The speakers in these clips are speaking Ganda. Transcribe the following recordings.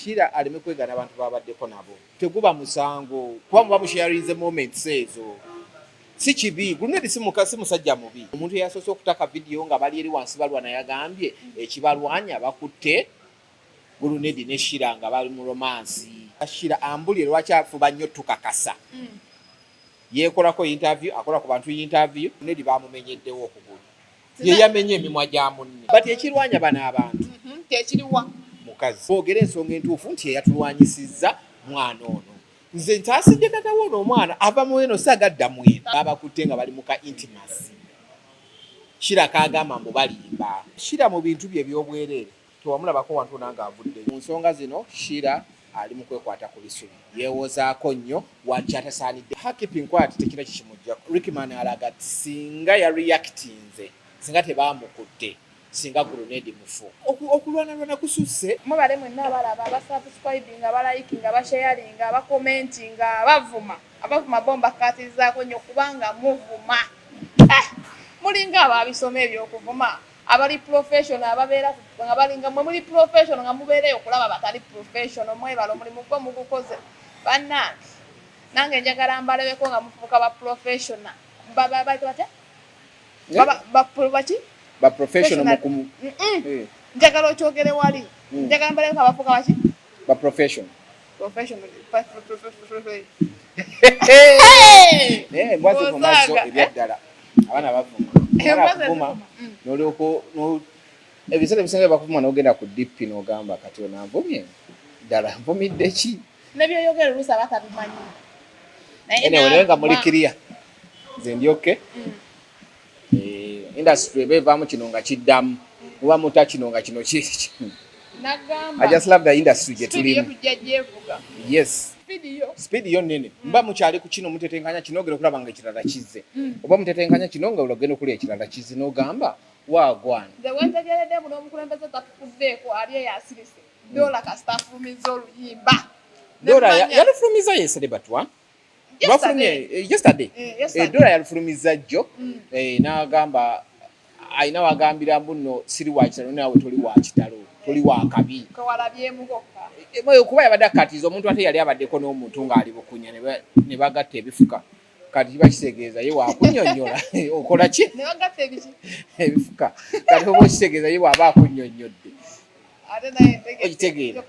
Shira aleme kwegana abantu babaddeko nabo. Teguba musango kuba muba musharinze moments ezo. Si kibi, Grenade si muka si musajja mubi. Omuntu eyasoose okutaka video nga bali eri wansi balwana yagambye ekibalwanya bakutte Grenade ne Shira nga bali mu romance. Shira ambulire lwaki afuba nnyo tukakasa. Yeekolako interview, akola ku bantu interview. Grenade bamumenyeddewo okugulu. Ye yamenye emimwa gya munne. But ekirwanya bano abantu. Kyekiriwa? Mukazi. Boogere ensonga entuufu nti eyatulwanyisizza mwana ono. Nze ntaasidde taata we ono omwana ava mu eno sagadda mu eno. Babakutte nga bali mu ka intimacy. Shira k'agamba mbu balimba. Shira mu bintu bye eby'obwereere tewamulabako wantu wonna ng'avuddeyo. Mu nsonga zino Shira ali mu kwekwata ku bisubi. Yeewozaako nnyo wa ky'atasaanidde. Her keeping quiet tekirina kye kimuggyako. Rickman alaga nti singa ya reactinze singa tebaamukutte singa Grenade mufu. Okulwanalwana kususse. Mwebale mwenna abalaba, abasubscribinga, abalikinga, abasharinga, abakomentinga, abavuma. Abavuma bo mbakkaatirizaako nnyo kubanga muvuma. Eh, mulinga ababisoma eby'okuvuma, abali professional ababeera nga balinga mwe muli professional nga mubeereyo okulaba batali professional. Mwebale omulimu gwo mugukoze bannange. Nange njagala mbalabeko nga mufuuka ba professional. Bayita batya? Baki? Ba professional mu Njagala okyogere wali. Njagala mbalabeko abafuuka baki? Ba professional. Professional. Naye embwa zivuma zo ebyaddala. Abaana bavuma. Omwana akuvuma n'olyoka ebiseera ebisinga bakuvuma n'ogenda ku DP n'ogamba kati ono anvumye ddala nvumidde ki? Nebyoyogera oluusi aba tabimanyi. Anyway, naye nga muli clear. Nze ndi okay. Industry eba evaamu kino nga kiddamu. Muba muta kino nga kino ki. Nagamba. I just love the industry gye tulimu. Yes. Speed yo nnene. Mba mukyali ku kino mutetenkanya kino ogenda okulaba nga ekirala kizze. Oba mutetenkanya kino nga ogenda okulya ekirala kizze n'ogamba waagwana. Nze wentegeredde buno omukulembeze tatufuddeeko ali eyo asirise. Dola kasita afulumizza oluyimba. Dola yalufulumizza yesterday but one. Yesterday. Yesterday. Dola yalufulumizza jjo n'agamba alina wagambira mbu nno siri wa kitalo naawe toli wa kitalo toli wa kabi. Kuba yabadde akkatiriza omuntu ate yali abaddeko n'omuntu ng'ali bukunya ne bagatta ebifuka. Kati kiba kitegeeza ye wakunnyonnyola okola ki? Ebifuka. Kati oba okitegeeza ye bw'aba akunnyonnyodde. Okitegeera.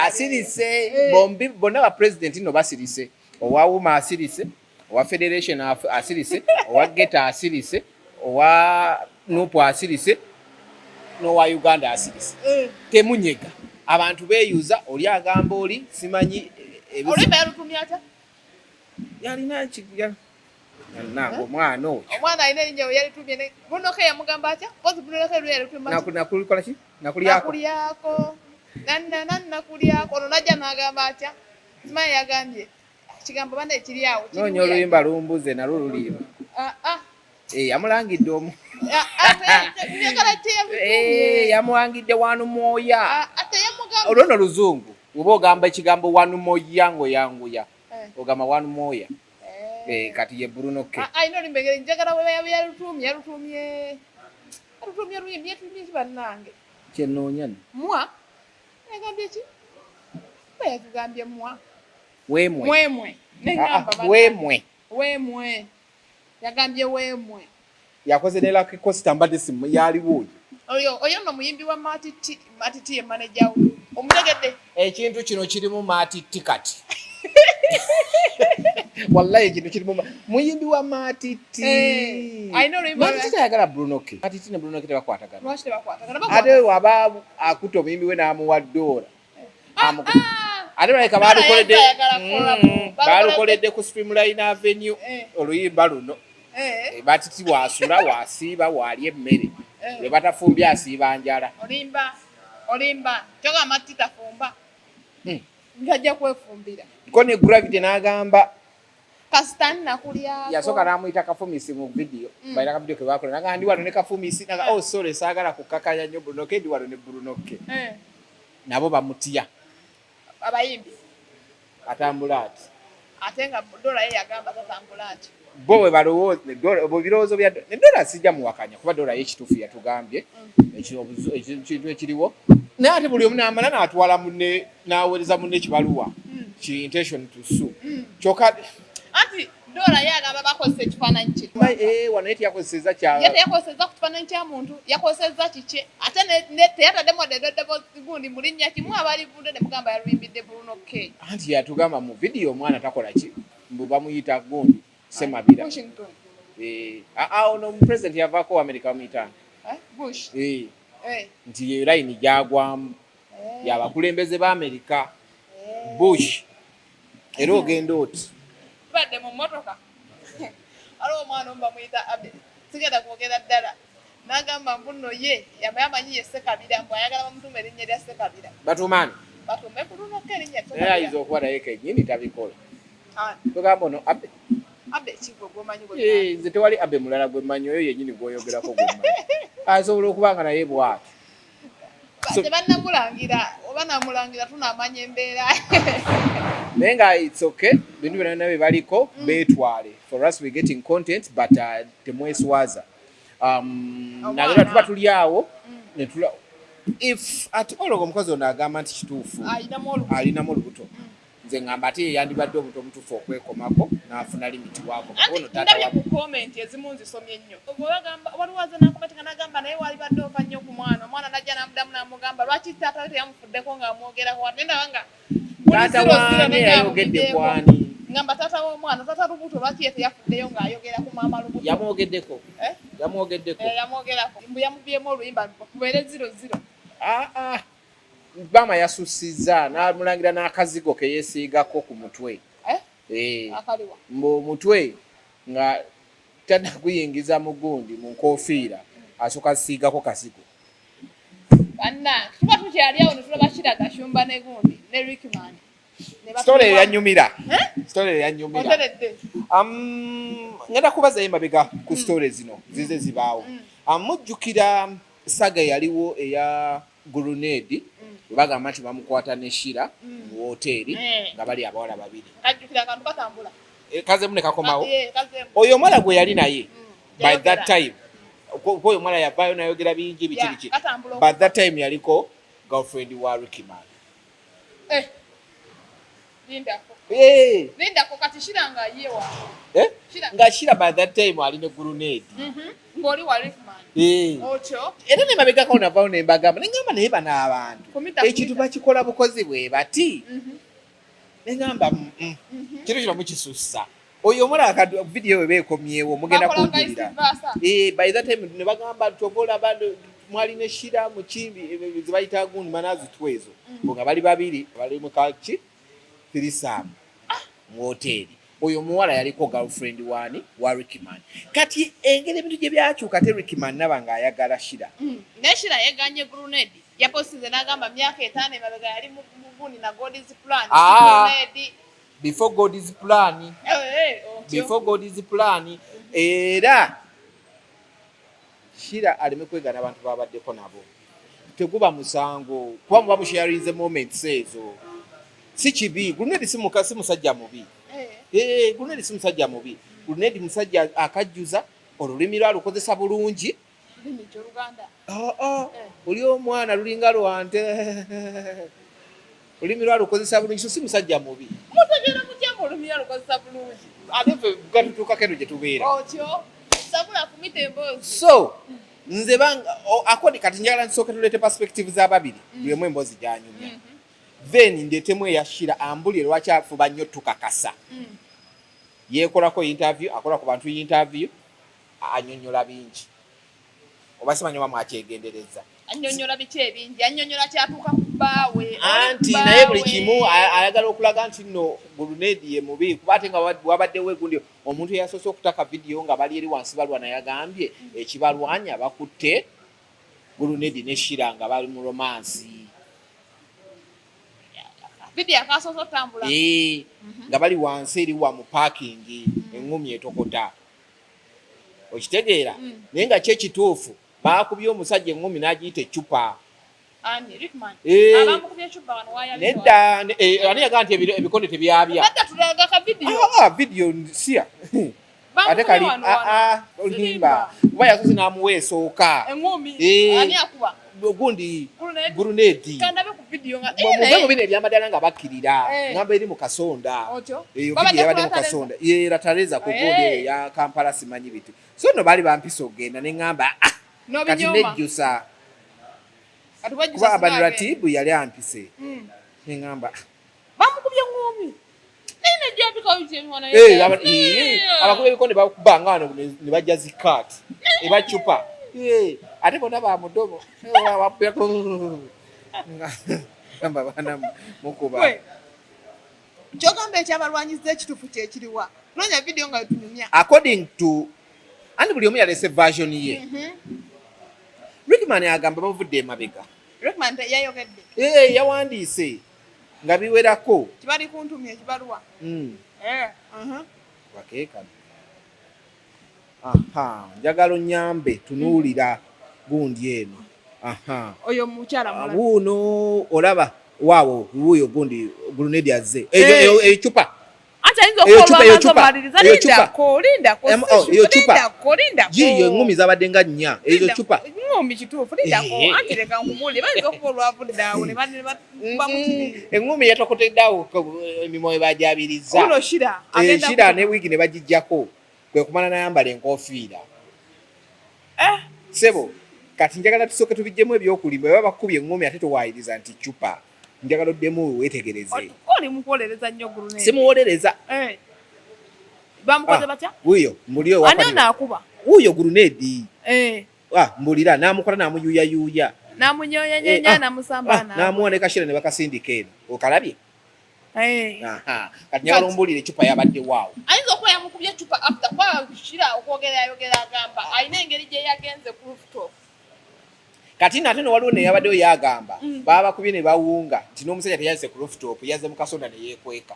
Asirise bombi bonna ba pulezidenti nno basirise. Owa UMA asirise, owa Federation asirise, owa Ghetto asirise, owa NUP asirise, n'owa Uganda asirise. Temunyega. Abantu beeyuza oli agamba oli simanyi. Oluyimba yalutumye atya? Yalina nange omwana oyo. Omwana alina erinnya we yalitumye ne Bruno K yamugamba atya? Mpozi Bruno K lwe yalitumye. Nakulikola ki? Nakulyako. Nakulyako. Nanna nakulyako. Ono najja n'agamba atya? Simanyi yagambye. Kigambo bana ekiri awo. Noonya oluyimba lumbuze nalwo lulimba. Yamulangidde omu. Yamulangidde wanu mwoya. Olwo nno luzungu. Oba ogamba ekigambo wanu moya ng'oyanguya. Ogamba wanu moya. Kati ye Bruno K. Alina oluyimba engeri njagala we yalutumye yalutumye yalutumye luyimba yalutumye ki bannange. Kye nnoonya nno. Mwa? Yagambye ki? Oba yatugambye mwa? Weemwe. Mwemwe. Nengamba Weemwe. Weemwe. Yagambye weemwe. Yakoze ne Lucky Costa mbadde simu yaliwo oyo. Oyo oyo nno muyimbi wa Matiti, Matiti ye manager we. Omutegedde? Ekintu kino kirimu Matiti kati. Wallahi ekintu kirimu muyimbi wa Matiti. Alina oluyimba Matiti tayagala Bruno K. Matiti ne Bruno K tebakwatagana. Lwaki tebakwatagana? Ate waba akutte omuyimbi we n'amuwa dola. Ate baleka balukoledde balukoledde ku Streamline Avenue oluyimba luno. Matiti wasula wasiiba waalya emmere. Lwe batafumbye asiiba njala. Olimba olimba kyogamba Matiti tafumba. Ngajja kwefumbira. Ko ne Gravity n'agamba kasita nakulyako. Yasooka n'amuyita Kafumisi mu video. Balina ka video ke baakola. N'agamba ndi wano ne Kafumisi. N'agamba oh sorry saagala kukakanya nnyo Bruno K ndi wano ne Bruno K. Nabo bamutya. Abayimbi. Atambula ati. Ate nga Dola ye yagamba tatambula ati. Bo bwe balowooza bwe birowoozo bya ne Dola sijja muwakanya kuba Dola ye kituufu yatugambye. Ekintu ekiriwo. Naye ate buli omu n'amala n'atwala munne, n'aweereza munne ekibaluwa ki intention to sue. Kyokka Anti Dola ye agamba bakozesa ekifaananyi kye. Eh, wano ye teyakozesezza kya Ye teyakozesezza ku kifaananyi kya muntu, yakozesezza kikye. Ate teyataddemu wadde eddoboozi gundi mu linnya kimu abalivudde ne mugamba yaluyimbidde Bruno K. Anti yatugamba mu vidiyo omwana takola ki, mbu bamuyita gundi Semabira. Washington. Eh, ono president yavaako America bamuyita Eh, Bush. Eh. Eh. Nti ye layini gyagwamu yabakulembeze ba America. Bush. Era ogenda oti. Tubadde mu mmotoka. Waliwo omwana omu bamuyita Abe. Sigenda kwogera ddala. N'agamba mbu nno ye yambaye amanyi ye Ssekabira, mbu ayagala bamutuume erinnya lya Ssekabira. Batuume ani? Batuume Bruno K erinnya Naye ayinza okuba naye kennyini tabikola. Ani? Tugamba ono Abe. Abe ki gwe gw'omanyi gwe Eh, nze tewali Abe mulala gwe mmanyi, oyo yennyini gw'oyogerako gwe mmanyi. Asobola okuba nga naye bw'atyo. Tebannamulangira, oba namulangira tunaamanya embeera. Naye nga it's okay, bintu byonna byonna bye baliko beetwale. For us we getting content, but temweswaza. Omwana. Nalera tuba tuli awo, ne tula if at all omukazi ono agamba nti kituufu Alinamu olubuto. Alinamu olubuto. Nze ngamba ate ye yandibadde omuntu omutuufu okwekomako n'afuna limit waako. Anti Ono taata ndabye wa ku comment ezimu nzisomye nnyo. Bwe bagamba, waliwo aze n'akomenti nga n'agamba naye walibadde ofa nnyo ku mwana. Omwana n'ajja n'amuddamu n'amugamba lwaki taata we teyamufuddeko ng'amwogerako. Ate ndaba nga buli Taata zero zero waani naye yayogedde ng'amuvuddeko. kwani? Ngamba taata w'omwana, taata lubuto lwaki ye teyafuddeyo ng'ayogera ku maama lubuto? Yamwogeddeko. Eh? Yamwogeddeko. Eh, yamwogerako. Mbu yamubyemu oluyimba kubeere zero zero. Ah, ah. Maama yasussizza n'amulangira n'akazigo ke yeesiigako ku mutwe. Eh? Eh. Akaliwa. Mbu omutwe nga tannaguyingiza mu gundi mu nkoofiira asooka asiigako kazigo. Bannange tuba tukyali awo ne tulaba Shira Gashumba ne gundi ne Rickman. Ne Story batuwa- eyanyumira. Eh? Story eyanyumira. Onteredde. Ngenda kubazayo emabega ku story zino zize zibaawo. Mujjukira saga eyaliwo eya Grenade, bwe bagamba nti bamukwata ne Shira mu woteeri nga bali abawala babiri. Kajjukira akantu katambula. Kazeemu ne kakomawo. Kazeemu. Oyo omuwala gwe yali naye by that Yayogera. time, oyo omuwala yavaayo n'ayogera bingi biki biki. Katambula. By that time yaliko girlfriend wa Rickman. Lindako. Eh. Lindako kati Shira nga ye wa. Eh? Shira. Nga Shira by that time ali ne Grenade. Ng'oli wa Rickman. Otyo. Era ne mabegako navaayo ne mbagamba, ne ngamba naye bano abantu Kumita, ekintu kumita. bakikola bukozi bwe bati. Ne ngamba, kino kino mukisussa. Oyo omuwala akadu video we beekomyewo mugenda Bakola kunjulira. vice versa. By that time ne bagamba nti oba olaba mwali ne Shira mu kimbi, ze bayita gundi manaazi ezo. Nga bali babiri bali mu kaki threesome mu woteeri. Oyo omuwala yaliko girlfriend wani wa Rickman. Kati engeri ebintu gye byakyuka te Rickman naba ng'ayagala Shira. Ne Shira yeeganye Grenade. Yaposize n'agamba myaka 5 emabega yali mu gundi na God's plan. Grenade. Before God's plan. Otyo. Before God's plan. Era Shira aleme kwegaana abantu babaddeko nabo. Teguba musango kuba muba musharinze moments ezo. Si kibi, Grenade si muka, si musajja mubi. Grenade si musajja mubi. Grenade musajja akajjuza, olulimi lwe alukozesa bulungi. Olulimi gy'Oluganda. Oli omwana lulinga lwante. Olulimi lwe alukozesa bulungi, so si musajja mubi. Mutegeera mutya mbu olulimi lwe alukozesa bulungi? Ate ffe gatutuukako eno gye tubeera. Otyo. Sabula fumita emboozi. So, nze banga, akodi kati njagala nsooke tuleete perspective z'ababiri, buli omu emboozi gy'anyumya. Then ndeetemu eya Shira ambulire lwaki afuba nnyo tukakasa. Yeekolako interview, akola ku bantu interview, annyonnyola bingi. Oba simanyi oba mwakyegendereza. Annyonnyola biki ebingi? Annyonnyola kyatuuka ku bbaawe. Anti naye buli kimu ayagala okulaga nti nno Grenade ye mubi, kuba ate nga wabaddewo egundi omuntu eyasoose okutaka vidiyo nga bali eri wansi balwana yagambye ekibalwanya bakutte Grenade ne Shira nga bali mu romance. Vidiyo akasoose otambula. Nga bali wansi eri wa mu parking, eŋŋumi etokota. Okitegeera? Naye nga kyo ekituufu baakubye omusajja eŋŋumi n'agiyita eccupa. Ani? Rickman? Abamukubye eccupa wano wayabye. Nedda, ani yagamba nti ebikonde tebyabya? Nedda, tulaga ka vidiyo. Vidiyo siya. Bamukubye Ate kali, wano, wano. olimba. Kuba yasoose n'amuwa esooka. Eŋŋumi. Ani akuba? Gundi gurunedi muve mu bino ebyamadala nga bakkirira eh. Ngamba eri mu kasonda eyo video yabadde mu kasonda era tareza ku gundi eyo ya Kampala simanyi bitu so no baali bampisa okugenda ne ngamba ah kati nejjusa kuba Abani Ratibu yali ampise hmm. Ne ngamba ah. Bamukubye ngumi. Eh, eh, abakuba ebikonde bakuba nga wano ne bajja zikaati ebacupa eh, ate bona bamudobo gamba baana mukuba. Kyogamba ekyabalwanyiza ekituufu kyekiriwa? Nonya vidiyo nga tunyumya. According to and buli omu yalese version ye. Rickman agamba bavudde emabega. Rickman yayogedde. Yawandiise nga biwerako. Kibali kuntumya ekibaluwa. Eh, uh-huh. Wakeekano. Aha, njagala onyambe tunuulira gundi eno. Aha. Oyo mukyala mulala. Wuuno olaba waawo wuuyo gundi gurunedi azze. Eyo eh. Ecupa. Anti ayinza okuba olwamaze omaliriza lindako lindako oh, lindako lindako. Yiyo engumi zabadde nga nnya ezo cupa. Engumi kituufu lindako eh. Anti leka nkubuulire bayinza okuba olwavudde awo ne bakubamu kiri. Engumi yatokotedde awo emimwa we bagyabiriza. Uno Shira eh, Shira ne wiigi ne bagiggyako kwe kumala nayambala enkofiira. Eh. Ssebo kati njagala tusooke tubiggyemu ebyokulimba bwe baba bakukubye engumi ate towaayiriza nti ccupa. Njagala oddemu weetegereze. Oli mukuwolereza nnyo Grenade. Simuwolereza. Eh. Bamukoze ah, batya? Wuuyo mbulira owa. Ani ono akuba? Wuuyo Grenade. Eh. Ah, mbulira n'amukola n'amuyuuyayuuya. N'amunyoonyanyanya eh, ah, n'amusamba ah, n'amuwa ne kashira ne bakasindika eno. Okalabye? Eh. Aha. Kati njagala ombuulire eccupa yabadde waawo. Ayinza okuba yamukubye eccupa after kuba Shira okwogera yayogera agamba alina engeri gye yagenze ku rooftop. Kati nate no waliwo neyabaddeyo yagamba mm. Babakubye ne bawunga nti n'omusajja teyazze ku rooftop yazze mu kasonda ne yeekweka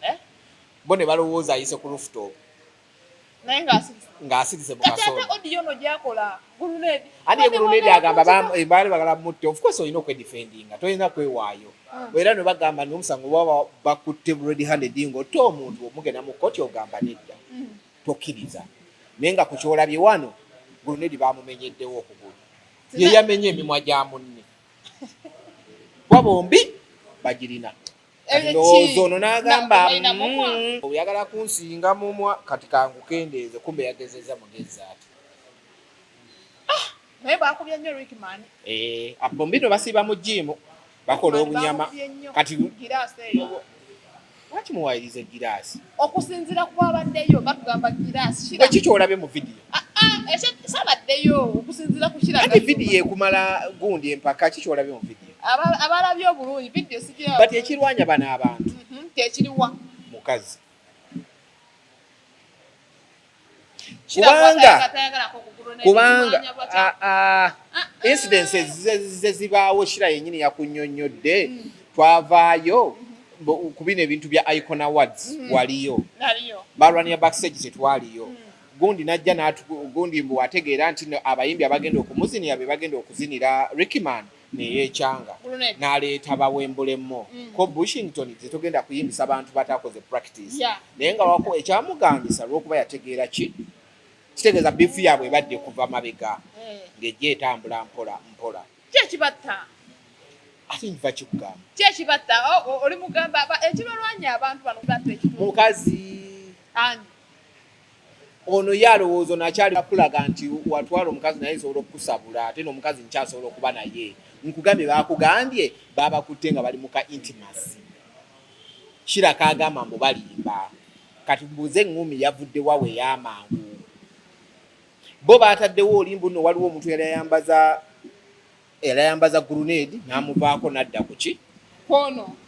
eh? Bo ne balowooza ayise ku rooftop naye ng'asirise mu kasonda. Ate Grenade agamba eh, baali bagala mutte. Of course olina okwedefendinga tolina kwewaayo mm. Era ne bagamba n'omusango baba bakutte red handed ng'otta omuntu omugenda mu kkooti ogamba nedda mm. Tokkiriza naye nga ku kyolabye wano Grenade bamumenyeddewo okugulu ye yamenye emimwa gya munne kuba bombi bagirina. Ndowooza ono n'agamba oyagala kunsinga mumwa kati kangukendeeze kumbe yagezezza mugezi ati ah, naye bakubye nnyo Rickman. Eh, bombi no basiiba mu gym bakola obunyama kati lwaki muwayiriza egiraasi okusinziira ku babaddeyo batugamba giraasi eki kyolabye mu vidiyo ah, ah, sabaddeyo okusinziira ku kiraga ate vidiyo ekumala gundi empaka ki kyolabye mu vidiyo abalabye obulungi vidiyo sigira but ekirwanya bano abantu mhm, tekiriwa mukazi kubanga kubanga ah, ah, incidences ze zibaawo Shira yennyini yakunnyonnyodde mm. Twavaayo mm-hmm. ku bino ebintu bya Icon Awards mm-hmm. Waliyo balwanira backstage tetwaliyo mm. Gundi najja gundi mbu ategeera nti abayimbi abagenda okumuzinira be bagenda okuzinira Rickman neyekyanga n'aleeta bawembulemo mm. Ko Bushington tetugenda kuyimbisa bantu batakoze practice naye nga wako ekyamugambisa lw'okuba yategeera ki kitegeeza bifu yaabwe ebadde kuva mabega eh. Ng'ejja etambula mpola mpola. Kyekibatta ate nva kikugamba kyekibatta oli mugamba ekibalwanya abantu bano mukazi ani ono ye alowooza ono akyali akulaga nti watwala omukazi naye nsobola okukusabula ate n'omukazi nkyasobola okuba naye nkugambye bakugambye babakutte nga bali muka intimacy Shira kagamba mbu balimba kati mbuuze eŋŋumi yavudde wawe ey'amangu bo baataddewo oli mbu nno waliwo omuntu yali ayambaza yali ayambaza grenade n'amuvaako n'adda ku ki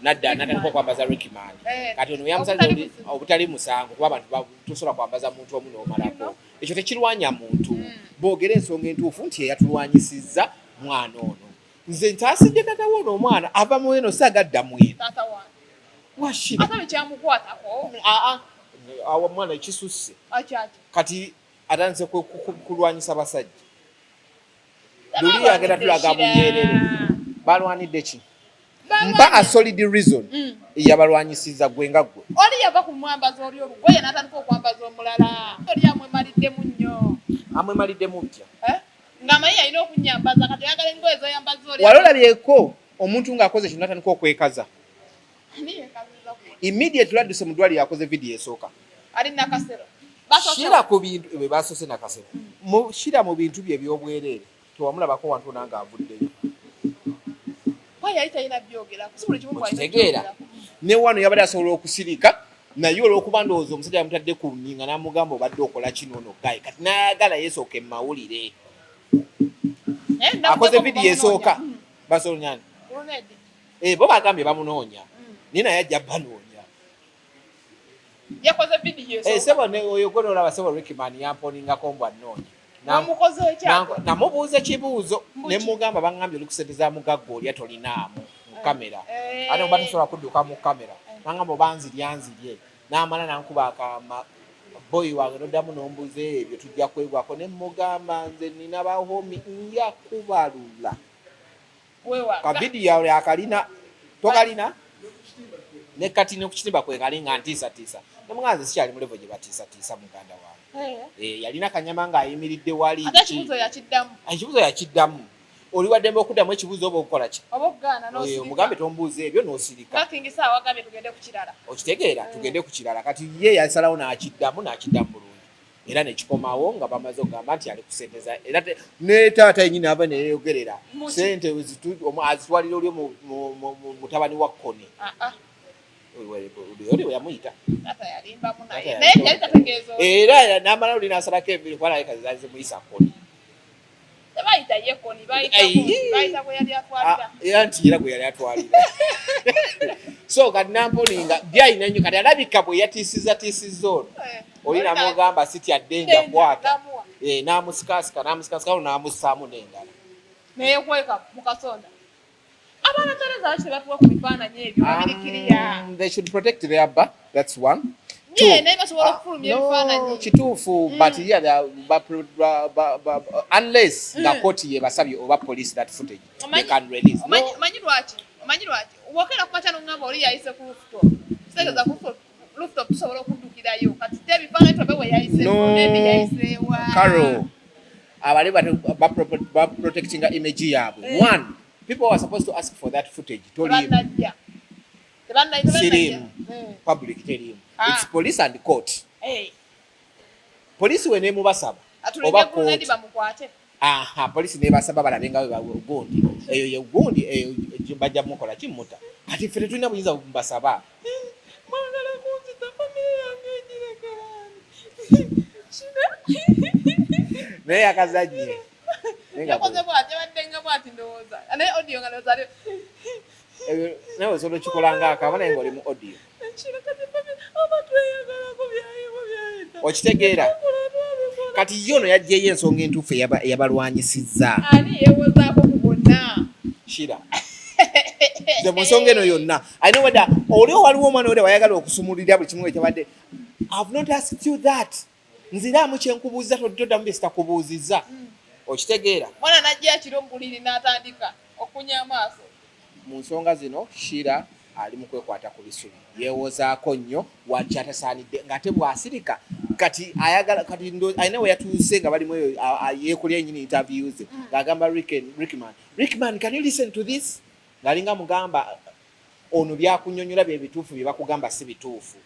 nadda natandika okwambaza Rickman eh, kati ono yamusanze obutali musango kuba abantu tosobola kwambaza muntu omu n'omalako ekyo tekirwanya muntu mm. Boogere ensonga entuufu nti eyatulwanyisizza mwana ono nze ntaasidde tata we ono omwana ava mu eno sagadda mweno washira ah, ah. Awo omwana ekisusse kati atandise kulwanyisa basajja luli agenda tulaga bunyerere balwanidde ki mpa a solid reason mm. Yabalwanyisiza gwe nga gwe oli yava ku mwambaza oli olugoye n'atandika okwambaza omulala oli amwemaliddemu nnyo amwemaliddemu ntya eh? Ng'amanyi yalina okunyambaza, kati oyagala engoye zoyambaza oli. Wali olabyeko omuntu ng'akoze kino natandika okwekaza? Ani yeekaziza ku? Immediately adduse mu ddwaliro, akoze vidiyo esooka. Ali Nakasero. Shira ku bintu bwe basoose Nakasero. Mu Shira mu bintu bye eby'obwereere tewamulabako wantu wonna ng'avuddeyo. Kuba yali talina byogerako, si buli kimu bw'alina Okitegeera? okyogerako. Ne wano yabadde asobola okusirika, naye olw'okuba ndowooza omusajja yamutadde ku nninga n'amugamba obadde okola kino ono guy, kati n'ayagala yeesooke mu mawulire. Naye Akoze namuddeko vidiyo esooka. Basoonyani? Grenade. Eh, bo bagambye bamunoonya. Naye naye ajja banoonya. Yakoze vidiyo Eh, esooka. sebo ne oyo gwe nolaba sebo Rickman yamponingako mbwa nnoonya. Wamukoze ekya? Namubuuza ekibuuzo Mbuki? ne mugamba baŋŋambye oli ku ssente za mugagga olya tolinaamu mu kamera. Eh. Ate oba tosobola kudduka mu kamera. Naŋŋamba oba nzirya nzirye. N'amala n'ankuba akama boyi wange n'oddamu n'ombuuza ebyo tujja kwegwako ne mugamba nze nina ba homie nja kubalula. Weewa. Ka vidiyo awo akalina tokalina ne kati ne ku kitimba kwe kali nga ntiisatiisa. Namugamba nze sikyali mu level gye batiisatiisa muganda wange. Eh. Eh, yalina kanyama ng'ayimiridde wali. Ate ekibuuzo yakiddamu. Ekibuuzo yakiddamu. Oli waddembe okuddamu ekibuuzo oba okukola ki? Oba okugaana Eh, n'osirika. omugambe tombuuza ebyo n'osirika. Nga King Saha wagambye tugende ku kirala. Okitegeera, tugende ku kirala. Kati ye yasalawo n'akiddamu n'akiddamu bulungi. Era ne kikomawo nga bamaze okugamba nti ali ku ssente za era ne taata yennyini ava ne yeeyogerera. Muki? Ssente azitwalira oli mutabani wa Koni. Ah, ah. Oli we yamuyita. Taata yalimbamu naye. Taata Naye yalimbamu. yali tategeeza oli. Era n'amala oli n'asalako enviiri kuba naye kazi zaali zimuyisa Koni. Tebayita ye Koni, bayita Ayi. Koni, bayita gwe yali atwalira. Ah, era nti era gwe yali atwalira. So kati namponinga byalina nnyo kati alabika bwe yatiisiza tiisizza ono. Eh. Oli namugamba sitya ddenja Ddenja, kwata. n'amuwa. Eh, n'amusikasika n'amusikasika olwo n'amussaamu n'endala. Neyekweka mu kasonda. Abaana Tereza lwaki tebatuwa ku bifaananyi ebyo babirikiriya? They should protect their bar. That's one. Ye, Two, naye basobola okufulumya no, ebifaananyi. kituufu, but yeah, they are, ba, ba, ba, ba, unless nga kooti yebasabye oba police that footage, they can release. No, Omanyi lwaki? Omanyi lwaki? Bw'okeera ku makya n'oŋŋamba oli yayise ku rooftop. Kitegeeza ku rooftop tusobola okuddukirayo. Kati te ebifaananyi tulabe we yayise, No. Grenade yayise wa. Carol, abali ba protectinga image yaabwe. Eh. One, people are supposed to ask for that footage. Toliimu. Tebannajja. Tebannajja. Siriimu. Eh. Public teriimu. Ah. It's police and court. Eh. Police we neemubasaba Atulinde oba Grenade court. bamukwate. Aha, police nebasaba balabe nga bwe gundi. Eyo ye gundi eyo bajja mukola kimuta. Kati ffe tetulina buyinza bubasaba. Mwagala kunzita famire yange egirekerani. Naye yakazannye. Naye nga Yakoze bw'ati, yabadde nga bw'ati ndowooza. Naye audio nga ndowooza ali Ebyo nawe osobola okikola ng'akaaba naye ng'oli mu audio. Ekiro kati famire oba tweyagalako byayibwa byayita. Okitegeera? Kola twabikola. Kati ye ono yaggyeyo ensonga entuufu eyabalwanyisizza. Ani yeewozaako ku bonna? Shira. Nze mu nsonga eno yonna alina weda oli waliwo omwana weda wayagala okusumulirira buli kimu ekyabadde. I've not asked you that. Nziraamu kye nkubuuza toddamu bye sitakubuuzizza. Okitegeera? Mwana n'ajja ekiro mu buliri n'atandika okunya amaaso. Mu nsonga zino Shira ali mu kwekwata ku bisubi, yeewozaako nnyo wakyatasaanidde ng'ate bw'asirika kati ayagala kati alina we yatuuse nga balimu eyo yeekolera yennyini interview ze ng'agamba Rickman, Rickman, can you listen to this? Ng'alinga mugamba ono byakunnyonnyola bye bituufu bye bakugamba si bituufu.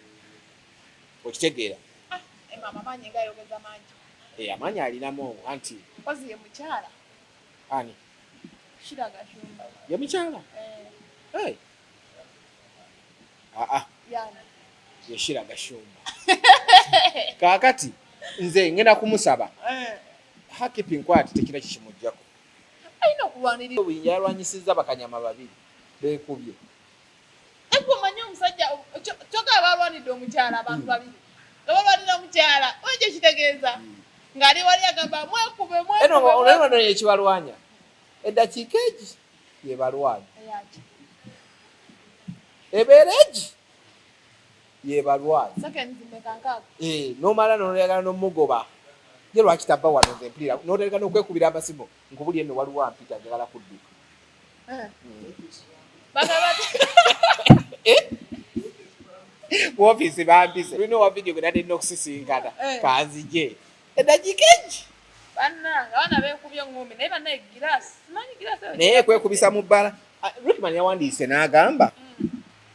Okitegeera? Ah, maama amaanyi ng'ayogeza mangi. Eh, amaanyi alinamu anti Mpozi ye mukyala. Ani? Shira Gashumba. Ye mukyala? Eh. Hey. Ah, ah. Yani. Ye Shira Gashumba. Kaakati nze ngenda kumusaba. Eh. Her keeping quiet tekina kikimuggyako. Alina okulwanirira. Obuyinja yalwanyisizza bakanyama babiri beekubye. Ego omanyi omusajja kyokka balwanidde omukyala abantu babiri. Nga balwanira omukyala, oyo kye kitegeeza. Ng'ali wali agamba mwekube, mwekube, Eno mwekube. ono ye kibalwanya. Eddakiika egi yebalwanya. Eyaki? Ebeera egi yebalwanya. Seconds mmeka nkaaga? Eh, n'omala n'oyagala n'omugoba. Ye lwaki tava wano nze mpulira n'otandika n'okwekubira amasimu nkubulye nno waliwo ampita njagala kudduka. Eh. Bagamba Eh? Mu ofiisi bampise. Tulina owa vidiyo gwe nali nina okusisinkana. Eh. Kanzije. Eddakiika egi. Bannange abaana beekubye eŋŋumi naye bannaye giraasi simanyi giraasi eyo Naye kwekubisa mu bbala. Ah, Rickman yawandiise n'agamba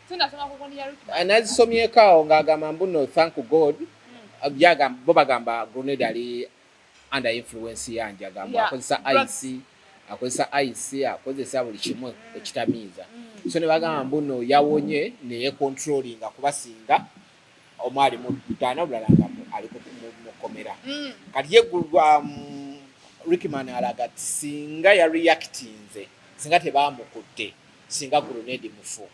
Sinasoma ku gundi ya Rickman. Ah, nazisomyeko awo ng'agamba mbu no, thank God. Byagamba bo bagamba Grenade ali under influence yanje, agamba akozesa drugs. Ice, akozesa ice, akozesa buli kimu ekitamiiza. So ne bagamba mbu no yawonye neye controllinga kuba singa omu ali mu ttaano, obulala nga ali mu kkomera. Kati ye Rickman alaga nti singa ya reactinze, singa tebamukutte, singa Grenade mufu.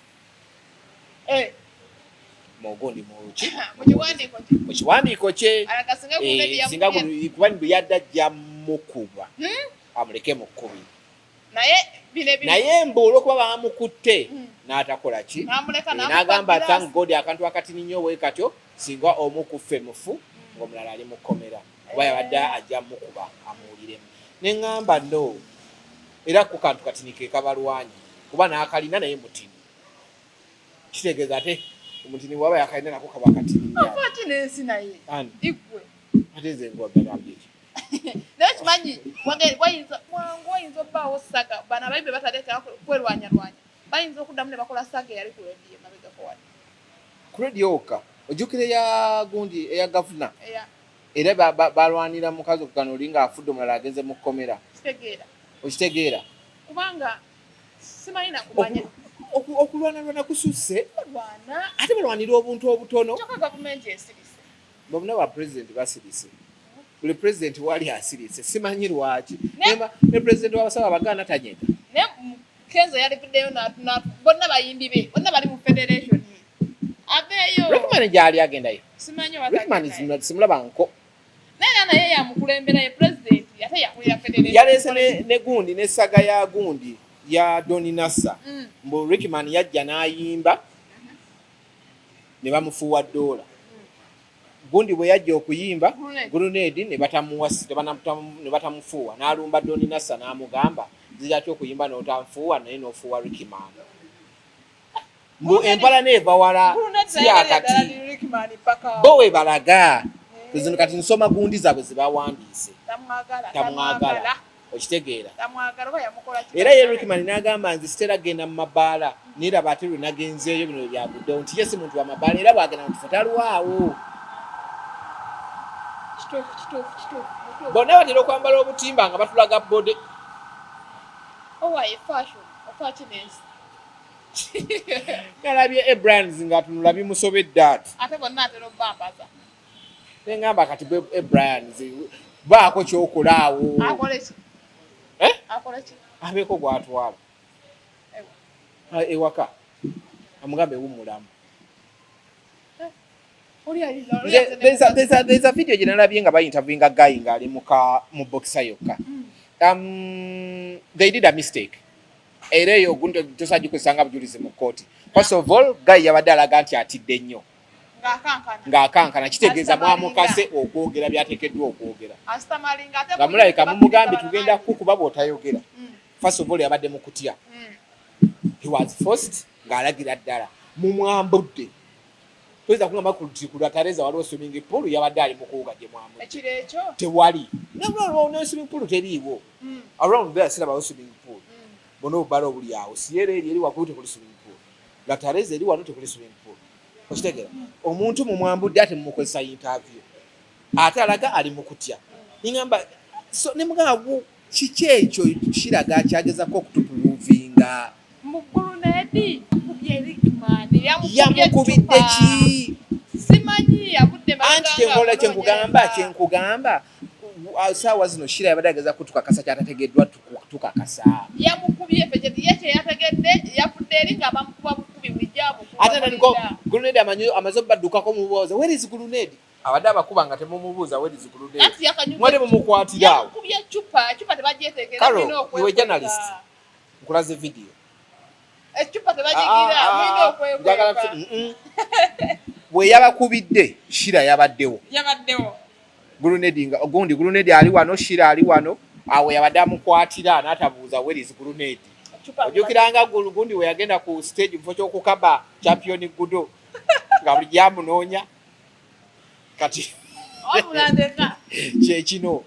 Mugundi muki Mu kiwandiiko kye. Mu kiwandiiko kye. Alaga singa Grenade Singa yamukubye. Kuba bwe yadde ajja mukuba amuleke mu kkubi. Naye bino ebintu Naye mbu olwokuba bamukutte n'atakola ki, N'amuleka n'amukuba n'agamba giraasi. Thank God, akantu akatini nnyo bwe katyo, singa omu ku ffe mufu ng'omulala ali mu kkomera, kuba yabadde ajja mukuba amuwuliremu. Ne ŋŋamba no, era ku kantu katini ke kabalwanyi, kuba n'akalina naye mutini, kitegeeza ate omutini bw'aba yakalina nako kaba katini nnyo. Ofa ki n'ensi naye? Ani? Igwe. Ate nze ngwagambye ki? Naye kimanyi wayinza mwangu wayinza obbaawo saga, bano abayimbi bataleka kwerwanyalwanya, bayinza okuddamu ne bakola saga eyali ku rediyo emabegako wali. Ku rediyo wokka ojjukira eya gundi, eya gavuna? Eya. Era balwanira mukazi okugana oli ng'afudde, omulala agenze mu kkomera. Kitegeera. Okitegeera? Kubanga simanyi nakumanya. Okulwanalwana kususse. Balwana. Ate balwanira obuntu obutono. Kyokka gavumenti esirise. Bonna ba pulezidenti basirise, buli pulezidenti wali asirise, simanyi lwaki. Ne pulezidenti w'abasawo abagaana tanyega. Naye Kenzo yalivuddeyo bonna bayimbi be bonna bali mu federation, aveeyo. Rickman gyali agendayo? Simanyi oba Rickman tagendayo. Simulaba nko. Naye era naye yamukulembera, ye pulezidenti ate yakulira federation. Yaleese ne gundi ne saga ya gundi ya Doni Nassa. Mbu Rickman yajja n'ayimba ne bamufuuwa ddoola. Gundi bwe yajja okuyimba, Grenade. Grenade, ne batamuwa ne batamufuuwa, n'alumba Doni Nassa n'amugamba, nzija atya okuyimba n'otanfuuwa, naye n'ofuuwa Rickman? Mbu empala neeva wala. Grenade Si naye yali akati. ddala ni Rickman paka Bo we balaga zino kati nsoma gundi zaabwe zebawandiise. Tamwagala. Tamwagala, okitegeera? Tamwagala oba yamukola ki? Era ye Rickman n'agamba, nze sitera genda mu mabaala, naye raba ate lwe nagenzeeyo bino bwe byaguddewo, nti ye si muntu wa mabaala, era bw'agenda mu kifo talwawo. Kituufu, kituufu, kituufu, kituufu. Bonna batera okwambala obutimba nga batulaga body. Owaye fashion, ofa ki n'ensi? Nalabye Abrams ng'atunula bimusobedde ati. Ate bonna atera obbambaza. Neŋŋamba kati bwe Abrams baako kyokola awo. Akole ki? Eh? Akole ki? Abeeko gw'atwala. Ewa. Ah, ewaka amugambe ewummulamu. Oli ayinza oli Nze- there's a video gye nalabye nga bayinterviewinga guy ng'ali mu boxer yokka. They did a mistake, era eyo gundi tosobola gikozesa nga bujulizi mu kkooti. First of all, guy yabadde alaga nti atidde nnyo. Ng'akankana. Ng'akankana, kitegeeza Asitamalinga. mwamukase okwogera byateekeddwa okwogera. Asitamalinga ate. Nga mulabika mumugambye tugenda kukuba bw'otayogera. First of all, yabadde mu kutya. He was forced, ng'alagira ddala mumwambudde. Toyinza kugamba nti ku Lwatereza waliwo swimming pool, yabadde ali mu kuwuga gye mwambudde. Ekiro ekyo. Tewali ne swimming pool, teriiwo. Around there sirabawo swimming pool. Bonna obubala obuli awo, Sierra eri waggulu tekuli swimming pool, Lwatereza eri wano tekuli swimming pool, okitegeera? Omuntu mumwambudde ate mumukozesa interview, ate alaga ali mu kutya. Ningamba so nemugamba kiki ekyo kiraga kyagezako okutuprovinga? Mu Grenade kubye Rickman, yamukubye. Yamukubidde Eccupa. ki? Simanyi, yavudde Anti kyenkola, kyenkugamba, saawa zino Shira yabadde ageza kutukakasa kyatategeddwa tukakasa. Yamukubye ffe ye kyeyategedde, yavudde eri nga bamukuba bukubi bulijjo abukuba. Ate natandika Grenade amaze obaddukako, mubuuza where is Grenade, abadde abakuba nga temumubuuza where is Grenade. Anti yakanyuga. Mwade mumukwatira awo. Yamukubye eccupa, eccupa tebagyeteekera. Carol, Mulina you a okwekweka. journalist, nkulaze video. Eccupa tebagigira, mulina Njagala okwekweka. Bwe yabakubidde, Shira yabaddewo. Yabaddewo. Grenade nga gundi Grenade ali wano, Shira ali wano, awo yabadde amukwatira n'atabuuza where is Grenade. Eccupa. Ojjukiranga gundi we yagenda ku stage mu kifo ky'okukaba champion gudo nga buli gyamunoonya kati. Wabula ndeka. Kyekino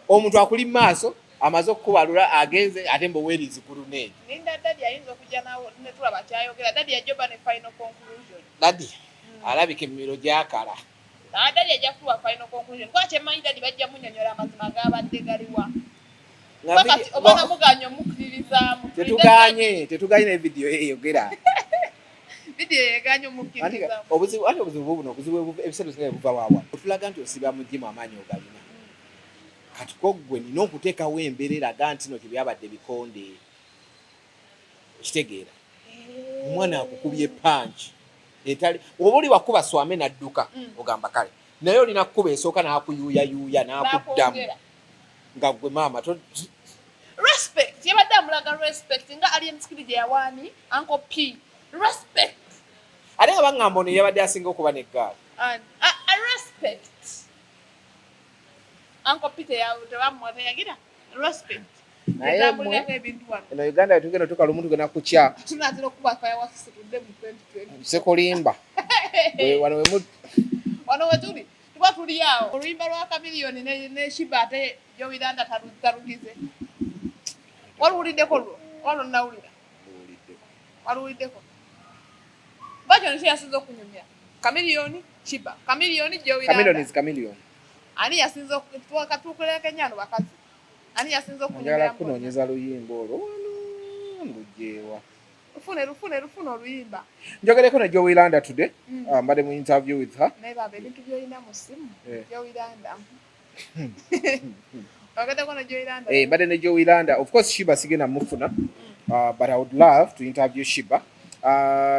omuntu akuli mu maaso amaze okukubalula agenze ate mbu werizi ku luneegi. Linda daddy ayinza okujja ne tulaba kyayogera. Daddy yajja oba ne final conclusion. Daddy alabika emimiro gyakala. Ah, daddy ajja kutuwa final conclusion. Kuba kyemmanyi daddy bajja munyonyola amazima gabadde galiwa. Kati oba namuganye omukkiririzaamu. Tetuganye, tetuganye ne video eyogera. Video yeganye omukkiririzaamu. Obuzibu ate obuzibu buno obuzibu ebiseera ebisinga buva waawa. Otulaga nti osiba mu gym amaanyi ogalina. Kati ko ggwe nina okuteekawo embeera eraga nti no tebyabadde bikonde. Okitegeera? Omwana akukubye punch. Etali oba oli wakuba swame n'adduka ogamba kale. Naye olina kukuba esooka n'akuyuuyayuuya n'akuddamu. Nga ggwe maama to respect yabadde amulaga respect nga Alien Skin gye yawaani Uncle P respect. Ate nga baŋŋamba ono yabadde asinga okuba n'eggaali. A respect. Uncle P tebamuwa teyagira respect. Naye mmwe eno Uganda tugenda tuka lumu tugenda kukya. Tunaatera okuba fireworks tudde mu 2020. Sekulimba. Wano we mu wano we tuli tuba tuli awo oluyimba lwa Chameleone ne Sheebah ate Jowy Landa talugize. Waluwuliddeko lwo? Walo nnawulira. Waluwuliddeko. Version ki yasinze okunyumya? Chameleone, Sheebah. Chameleone, Jowy Landa. Chameleone is Chameleone. Ani yasinze katuukuleko ennyano bakazi? Ani yasinze okunyumya? Njagala kunoonyeza luyimba olwo wano ndugyewa. Lufune, lufune, lufune oluyimba. Njogereko ne Jowy Landa today. Mbadde mu interview with her. Naye baba ebintu by'olina mu ssimu. Jowy Landa. Ogeddeko ne Jowy Landa? Mbadde ne Jowy Landa. Of course Sheebah sigenda mufuna. But I would love to interview Sheebah.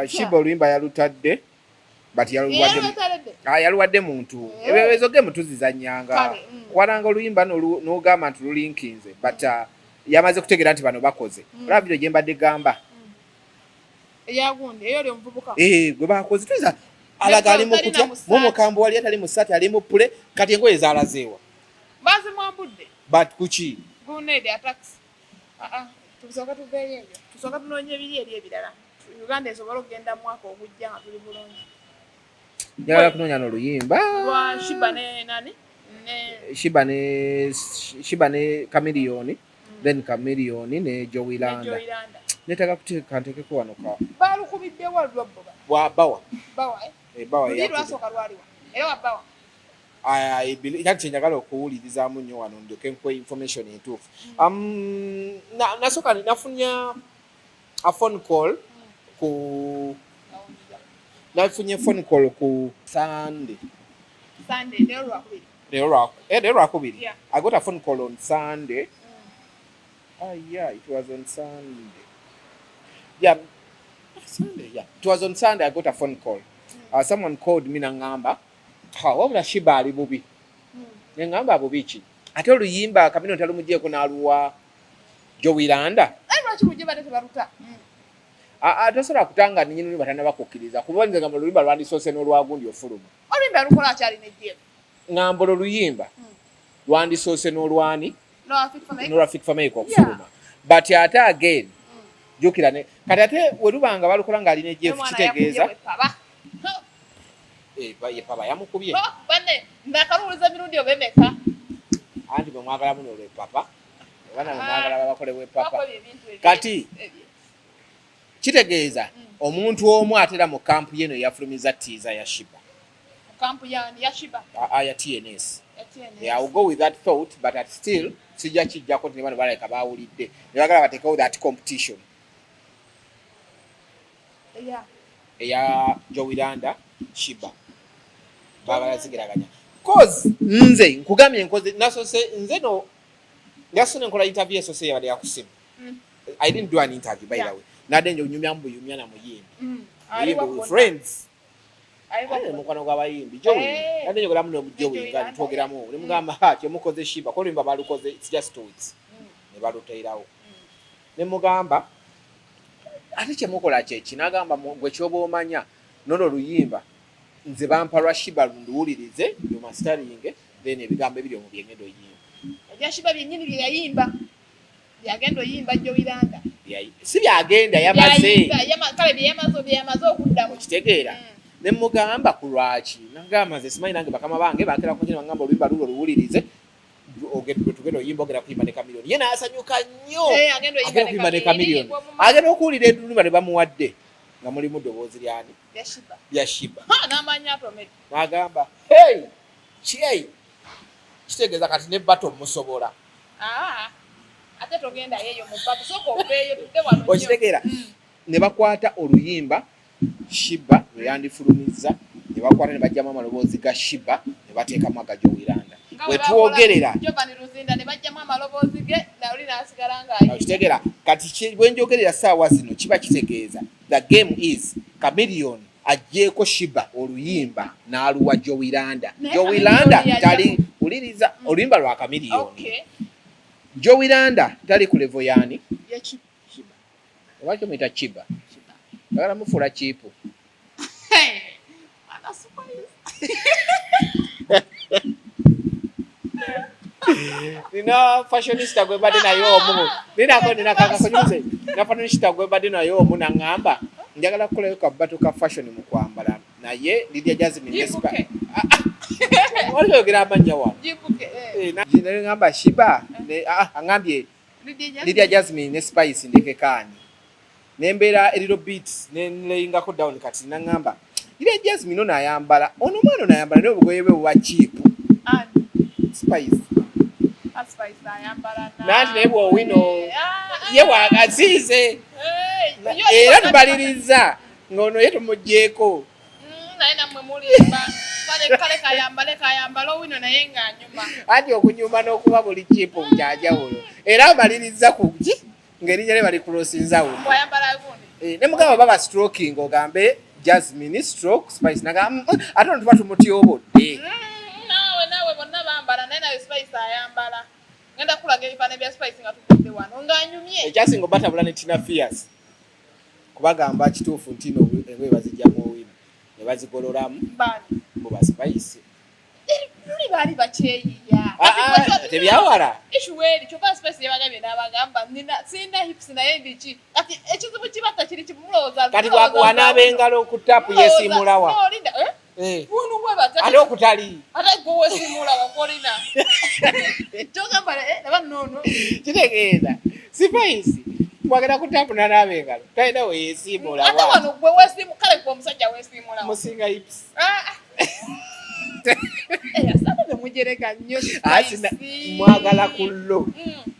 Sheebah oluyimba yalutadde. But yaluwadde muntu. Ezo game tuzizannyanga. Kwananga oluyimba n'ogamba nti lulinkinze. But yamaze kutegeera nti bano bakoze. Olaba video gye mbadde gamba. Eyagundi, eyo oli omuvubuka. Gwe bakoze. Tuyinza alaga ali mu kutya, mumukambo wali atali mu ssati ali mu ppule, kati engoye zaalazeewa. Bazimwambudde. But kuki? Grenade attacks. Tusooka tuveeyo ebyo. Tusooka tunoonye ebiri eri ebirala. Uganda esobola okugenda mu mwaka ogujja nga tuli bulungi. Njagala kunoonya n'oluyimba. Lwa Sheebah ne nani? Ne Sheebah ne Chameleone. Then Chameleone ne Jowy Landa. Neetaaga kuteeka nteekeko wano ka. Baalukubidde wa lwa bo? Wa Bawa. Bawa, eh? Bawa Luli lwasooka lwaliwa. Era wa Bawa. Kati kye njagala okuwulirizaamu nnyo wano ndyoke nkuwe information entuufu. Nasooka nafunye a phone call ku nafunye phone call ku Sunday. Sunday, leero lwakubiri. Leero lwakubiri. I got a phone call on Sunday. Ah, yeah, it was on Sunday. Yeah, Sunday, yeah. It was on Sunday I got a phone call. Someone called me n'aŋŋamba, ha, wabula Sheebah ali bubi. Ne ŋŋamba bubi ki? Ate oluyimba Chameleone talumuggyeeko n'aluwa Jowy Landa. Lwaki lujje badde tebaluta? Tosobola kutanga nnyini luyimba tannaba kukkiriza kuba nze ngamba oluyimba lwandisoose n'olwagundi ofuluma. Oluyimba lukola akyali ne Jeff. Ngamba olwo luyimba lwandisoose n'olwani n'olwa Fik Fameica okufuluma. But ate again jjukira ne kati ate we luba nga balukola ng'ali ne Jeff kitegeeza ye Paba yamukubye. Banne ndakaluwuliza emirundi oba emeka. Anti bwe mwagala muno olw'epapa oba namwe mwagala babakole bw'epapa. Kati kitegeeza omuntu omu atera mu kampu ye eno yafulumiza teaser ya Sheebah. Kampu ya Sheebah? Ya TNS. Yeah, I will go with that thought, but at still sijja kijjako nti ne bano balabika baawulidde ne bagala bateekewo that competition. Eya Jowy Landa Sheebah. Baagala zigeraganya. Cause nze nkugambye nkoze nasose nze no nasose nkola interview esose yabadde ya kusimu. I didn't do an interview by the way. Nadde nje onyumya mbuyumya na muyimbi. Muyimbi with friends. Mukwano gw'abayimbi Jowy. Nadde njogeramu ne Jowy nga twogeramu. Ne mugamba ha kyemukoze Sheebah ko oluyimba balukoze it's just 2 weeks. Ne baluteerawo. Ne mugamba ate kyemukola kye ki n'agamba gwe ky'oba omanya n'olwo oluyimba nze bampa lwa Sheebah lunduwulirize lumasteringe then ebigambo ebiri omwo bye ngenda oyimba. Ebya Sheebah byennyini bye yayimba. Byagenda oyimba Jowy Landa. Si byagenda yamaze. Kale bye yamaze okuddamu. Okitegeera. Ne mugamba ku lwaki, nagamba nze simanyi, nange bakama bange bakera ku bagamba oluyimba lulwo luwulirize, tugenda oyimba, ogenda kuyimba ne Chameleone. Ye n'asanyuka nnyo. Eh, agenda oyimba agenda ne kuyimba ne Chameleone. Chameleone, agenda okuwulira eduluma ne bamuwadde nga mulimu ddoboozi lyani? Lya Sheebah. Lya Sheebah. Ha, n'amaanyi atomedde. N'agamba, hey, kyei kitegeeza kati ne bato musobola. Ah, ate togenda yeeyo mu bbaka, sooka oveeyo tudde wano nnyo. Okitegeera? Ne bakwata oluyimba Sheebah lwe yandifulumizza, ne bakwata ne bajjamu amaloboozi ga Sheebah ne bateekamu aga Jowy Landa. Nga we bwe bakola twogerera Giovanni Luzinda ne bajjamu amaloboozi ge nali n'asigala ng'ayimba. Okitegeera? Kati bwe njogerera saawa zino kiba kitegeeza the game is Chameleone aggyeeko Sheebah oluyimba n'aluwa Jowy Landa. Naye Jowy Chameleone Landa yajja tali wuliriza oluyimba lwa Chameleone. Jowy Landa tali ku level yaani? Ya Sheebah. Sheebah. Oba kyomuyita Sheebah, bagala mufuula kiipu. Hey, ana surprise. Nina fashionista gwe mbadde naye omu, ninako nina kakakonyuze na fashionista gwe mbadde naye omu, naŋŋamba njagala kukolayo kabato ka fashion mu kwambala, naye Lydia Jasmine ne Jibuke. Wali oyogera amannya wano. Jibuke, eh. Eh, ne ŋŋamba Sheebah ne aŋŋambye Lydia Jasmine. Lydia Jasmine ne Spice ndekekaani nembeera a little bit nenlayingako down. Kati naŋŋamba Lydia Jasmine ono ayambala, ono omwana ono ayambala, naye obugoye bwe buba cheap. Ani? Spice. Ah, Spice ayambala Nanti naye bw'owino Ah, ye wagaziize. Hey, Era tubaliriza ng'ono ye tumuggyeeko. Naye nammwe mulimba. Kale kale kayambale kayambale owino naye ng'anyuma. Anti okunyuma n'okuba buli cheap kyanjawulo, era amaliriza ku ki ng'erinnya lye bali kulosinza wuno. Bw'ayambala gundi. Eh, ne mugamba baba stroking, ogambe Jasmine stroke Spice, naga ate ono tuba tumutyobodde. Naawe bonna bambala, naye nawe Spice ayambala. Ngenda kulaga ebifaananyi bya Spice nga tuvudde wano ng'anyumye. Ekyasinga obatabula ne Tina Fierce, kubagamba kituufu nti no engoye bazijjamu owino ne bazigololamu. Baani? Mu ba Spice. Luli baali bakyeyiya. Ah, ah, tebyawala. Issue eri kyokka Spice yabagambye n'abagamba nina sirina hips naye ndiki. Kati ekizibu kibatta kiri kimulowooza. Kati wanaaba engalo ku tapu yeesiimulawa? No, linda, eh? Eh. Wano webata. Ate okutali Ate gwe weesiimulawa gw'olina. Kyogamba laba nno. Kitegeeza Spice bwagenda ku tapu nanaaba engalo talina we yeesiimulawa. Ate wano gwe weesiimu, kale gwe omusajja weesiimulawa. Musinga hips. Ah, ah. Eh, asaba temujerega nnyo Ah, Spice. Mwagala ku llo.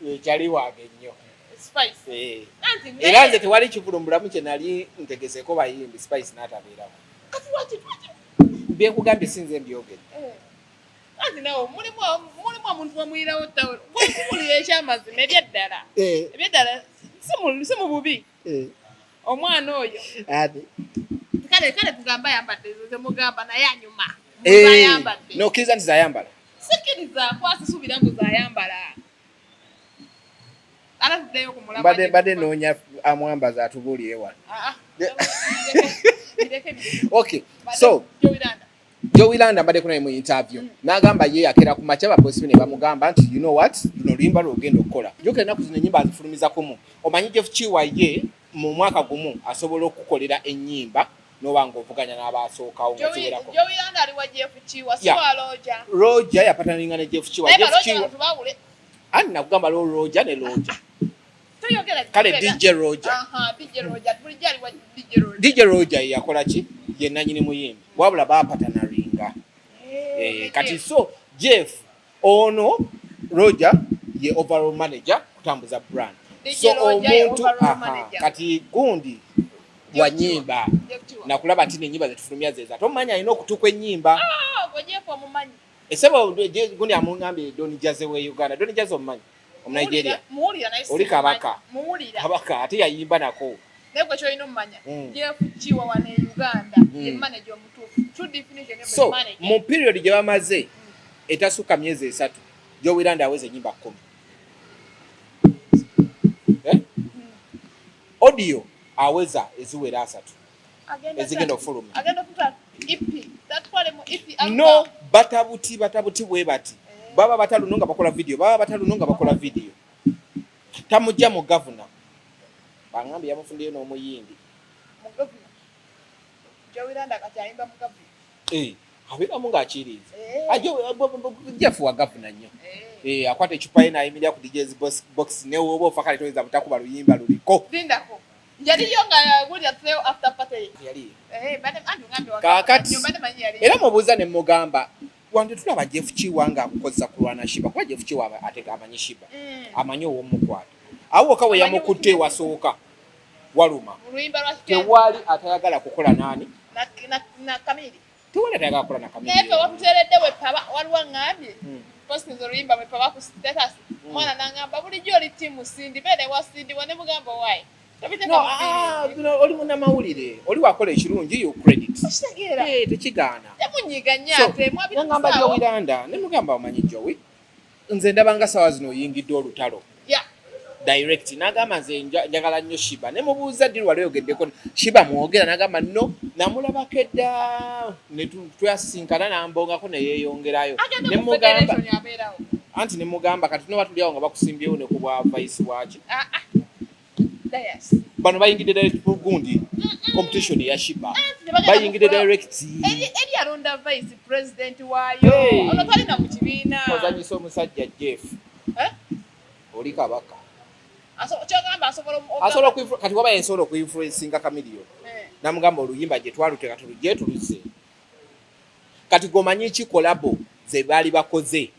Ekyali wange nnyo. Spice. Eh. Anti Era nze tewali kivulumbulamu kye nali ntegeseeko bayimbi Spice n'atabeerawo. Kati lwaki? Byekugambye sinze mbyogere. Eh. Anti nawe mulimu omuntu wamuyirawo tawulo. Gwekubulira ekyamazima ebyeddala. Ebyeddala si mu bubi. Omwana oyo. Ate Kale kale tugamba ayambadde ezo zemugamba naye anyuma. Eh, Ayambadde. Nokkiriza nti zayambala? Sikkiriza kwasisuubira mbu zayambala. Ala tuddeyo ku mulamwa. Mbadde noonya amwambaza atubuulire wano. Ah, ah. Bireke. Okay, so Jowy Landa. Jowy Landa mbadde kunaye mu interview n'agamba ye yakera ku makya babosi be ne bamugamba nti, you know what, luno oluyimba lwogenda okukola. Jjukira ennaku zino ennyimba azifulumiza kumu. Omanyi Jeff Kiwa ye mu mwaka gumu asobola okukukolera ennyimba n'oba ng'ovuganya n'abasookawo nga ziwerako. Jowy Landa ali wa Jeff Kiwa, si wa Roger. Roger yapatananinga ne Jeff Kiwa. Naye Jeff ba Roger Kiwa bano tubawule. Ani nakugamba lo Roger ne Roger. Toyogera. Kale DJ Roger. Aha, DJ Roger. Bulijjo ali wa DJ Roger. DJ Roger ye yakola ki, ye nannyini muyimbi, wabula baapatanaringa. Eh, kati so Jeff ono Roger ye overall manager kutambuza brand. DJ So Roger ye omuntu overall aha, manager. Kati gundi Jeff wa nyimba Jeff Kiwa. nakulaba nti nenyimba zetufulumya zeza tomumanyi alina okutuka ennyimba. Ah, gwe Jeff omumanyi. Esebo gundi amungambye Don Jazzy we Uganda. Don Jazzy omumanyi, omunigeria? Muwulira naye Oli simumanyi. kabaka. Muwulira. Kabaka ate yayimba nako. Naye gwe kyolina omumanya. Jeff Kiwa wano e Uganda ye manager omutuufu. True definition of a So manager. mu period gye bamaze etasukka myezi 3, Jowy Landa aweza ennyimba 10. Eh? Audio aweza eziwera 3 ezigenda okufuluma. Agenda okuta EP. Tatwale mu EP album. No, batabuti batabuti bwe bati. Baba bataluno nga bakola video, baba bataluno nga bakola video. Tamujja mu gavuna. Bangambye yamufundiyo n'omuyindi. Mu gavuna. Jowy Landa kati ayimba mu gavumenti. Eh, abeeramu ng'akiriiza. Eh. Jeff wa gavuna nnyo. Eh. Eh, akwata ecupa ye n'ayimirira ku DJ's box ne woba ofa kale toyinza butakuba luyimba luliko. Lindako. Yaliyo nga gulya tulewo after party. Yali. Eh, bane anti ngambye wa Kaakati. Bane manyi yali. Era mubuuza ne mugamba wandi tulaba Jeff Kiwa ng'akukozesa kulwana Shiba kuba Jeff Kiwa ate amanyi Shiba. Amanyi ow'omukwata. Awo wokka we Amanyi yamukutte omukwata. ewasooka waluma. Mu luyimba lwa Kenzo Tewali atayagala kukola naani. na Kamili. Tewali atayagala kukola na Naye ffe Kamili. watuteeredde wepaba waliwo aŋŋambye postinze oluyimba bwepaba ku status omwana n'aŋŋamba bulijjo oli ttiimu Cindy beera ewa Cindy wa ne mugamba owaaye tobiteeka No, mu ah, feelings. bino oli munnamawulire oli wakola ekirungi you credit. Okitegeera. Eh, tekigaana. Temunyiiga nnyo So, ate nangamba mwabituusaawo. Jowy Landa ne mugamba omanyi Jowy nze ndabanga sawa zino oyingidde olutalo Yeah. direct n'agamba nze njagala nnyo Shiba ne mubuuza ddi lwali oyogeddeko Shiba mwogera n'agamba no namulabako edda ne twasinkana n'ambongako ne yeeyongerayo. Agenda Ne mu mugamba federation abeerawo. anti ne mugamba kati tunoba tuli awo nga bakusimbyewo ne ku bwa vice waaki. Ah, ah. Dayas. Bano bayingidde direct ku gundi competition ya Shiba. Anti ne bagenda Bayingidde mu direct. Eri alonda vice president waayo. Hey. Ono talina mu kibiina. Ozanyisa omusajja Jeff. Eh? Oli kabaka. Kyogamba asobola Asobola kati waba yensobola okuinfluencinga Chameleone. Eh. Namugamba oluyimba gye twaluteeka tulugye tuluze. Kati gwomanyi ki collabo ze baali bakoze.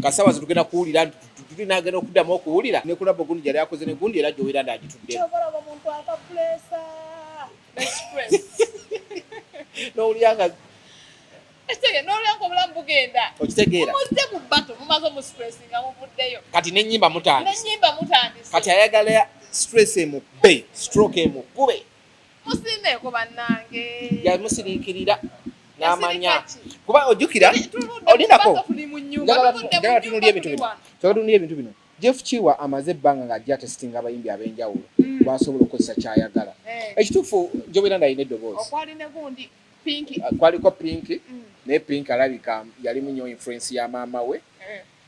Kasawa ze tugenda kuwulira tulinagenda okuddamu okuwulira ne collabo gundi gyali akoze ne gundi era Jowy Landa agituddemu. Kyobalaba omuntu apa pressure. Ne stress. N'owulira nga Ekitegeera n'olya ng'obulamu bugenda. Okitegeera. Mumuzze mu battle, mumaze omu stress nga muvuddeyo. Kati n'ennyimba mutandise. N'ennyimba mutandise. Kati ayagala stress emukube, stroke emukube. Musiimeeko bannange. Yamusiriikirira n'amanya. Yasirika ki? Kuba ojjukira, Tuludde mu olindako. battle tuli mu nnyumba, Njagala tuludde mu njagala nnyumba tunuulire ebintu tuli bino. wano. Njagala tunuulire ebintu bino. Jeff Kiwa amaze ebbanga ng'ajja atesitinga abayimbi ab'enjawulo basobola okukozesa ky'ayagala. Eh. Ekituufu Jowy Landa alina eddoboozi. Okwali ne gundi Pinky. Kwaliko Pinky, naye Pinky alabika yalimu nnyo influence ya maama we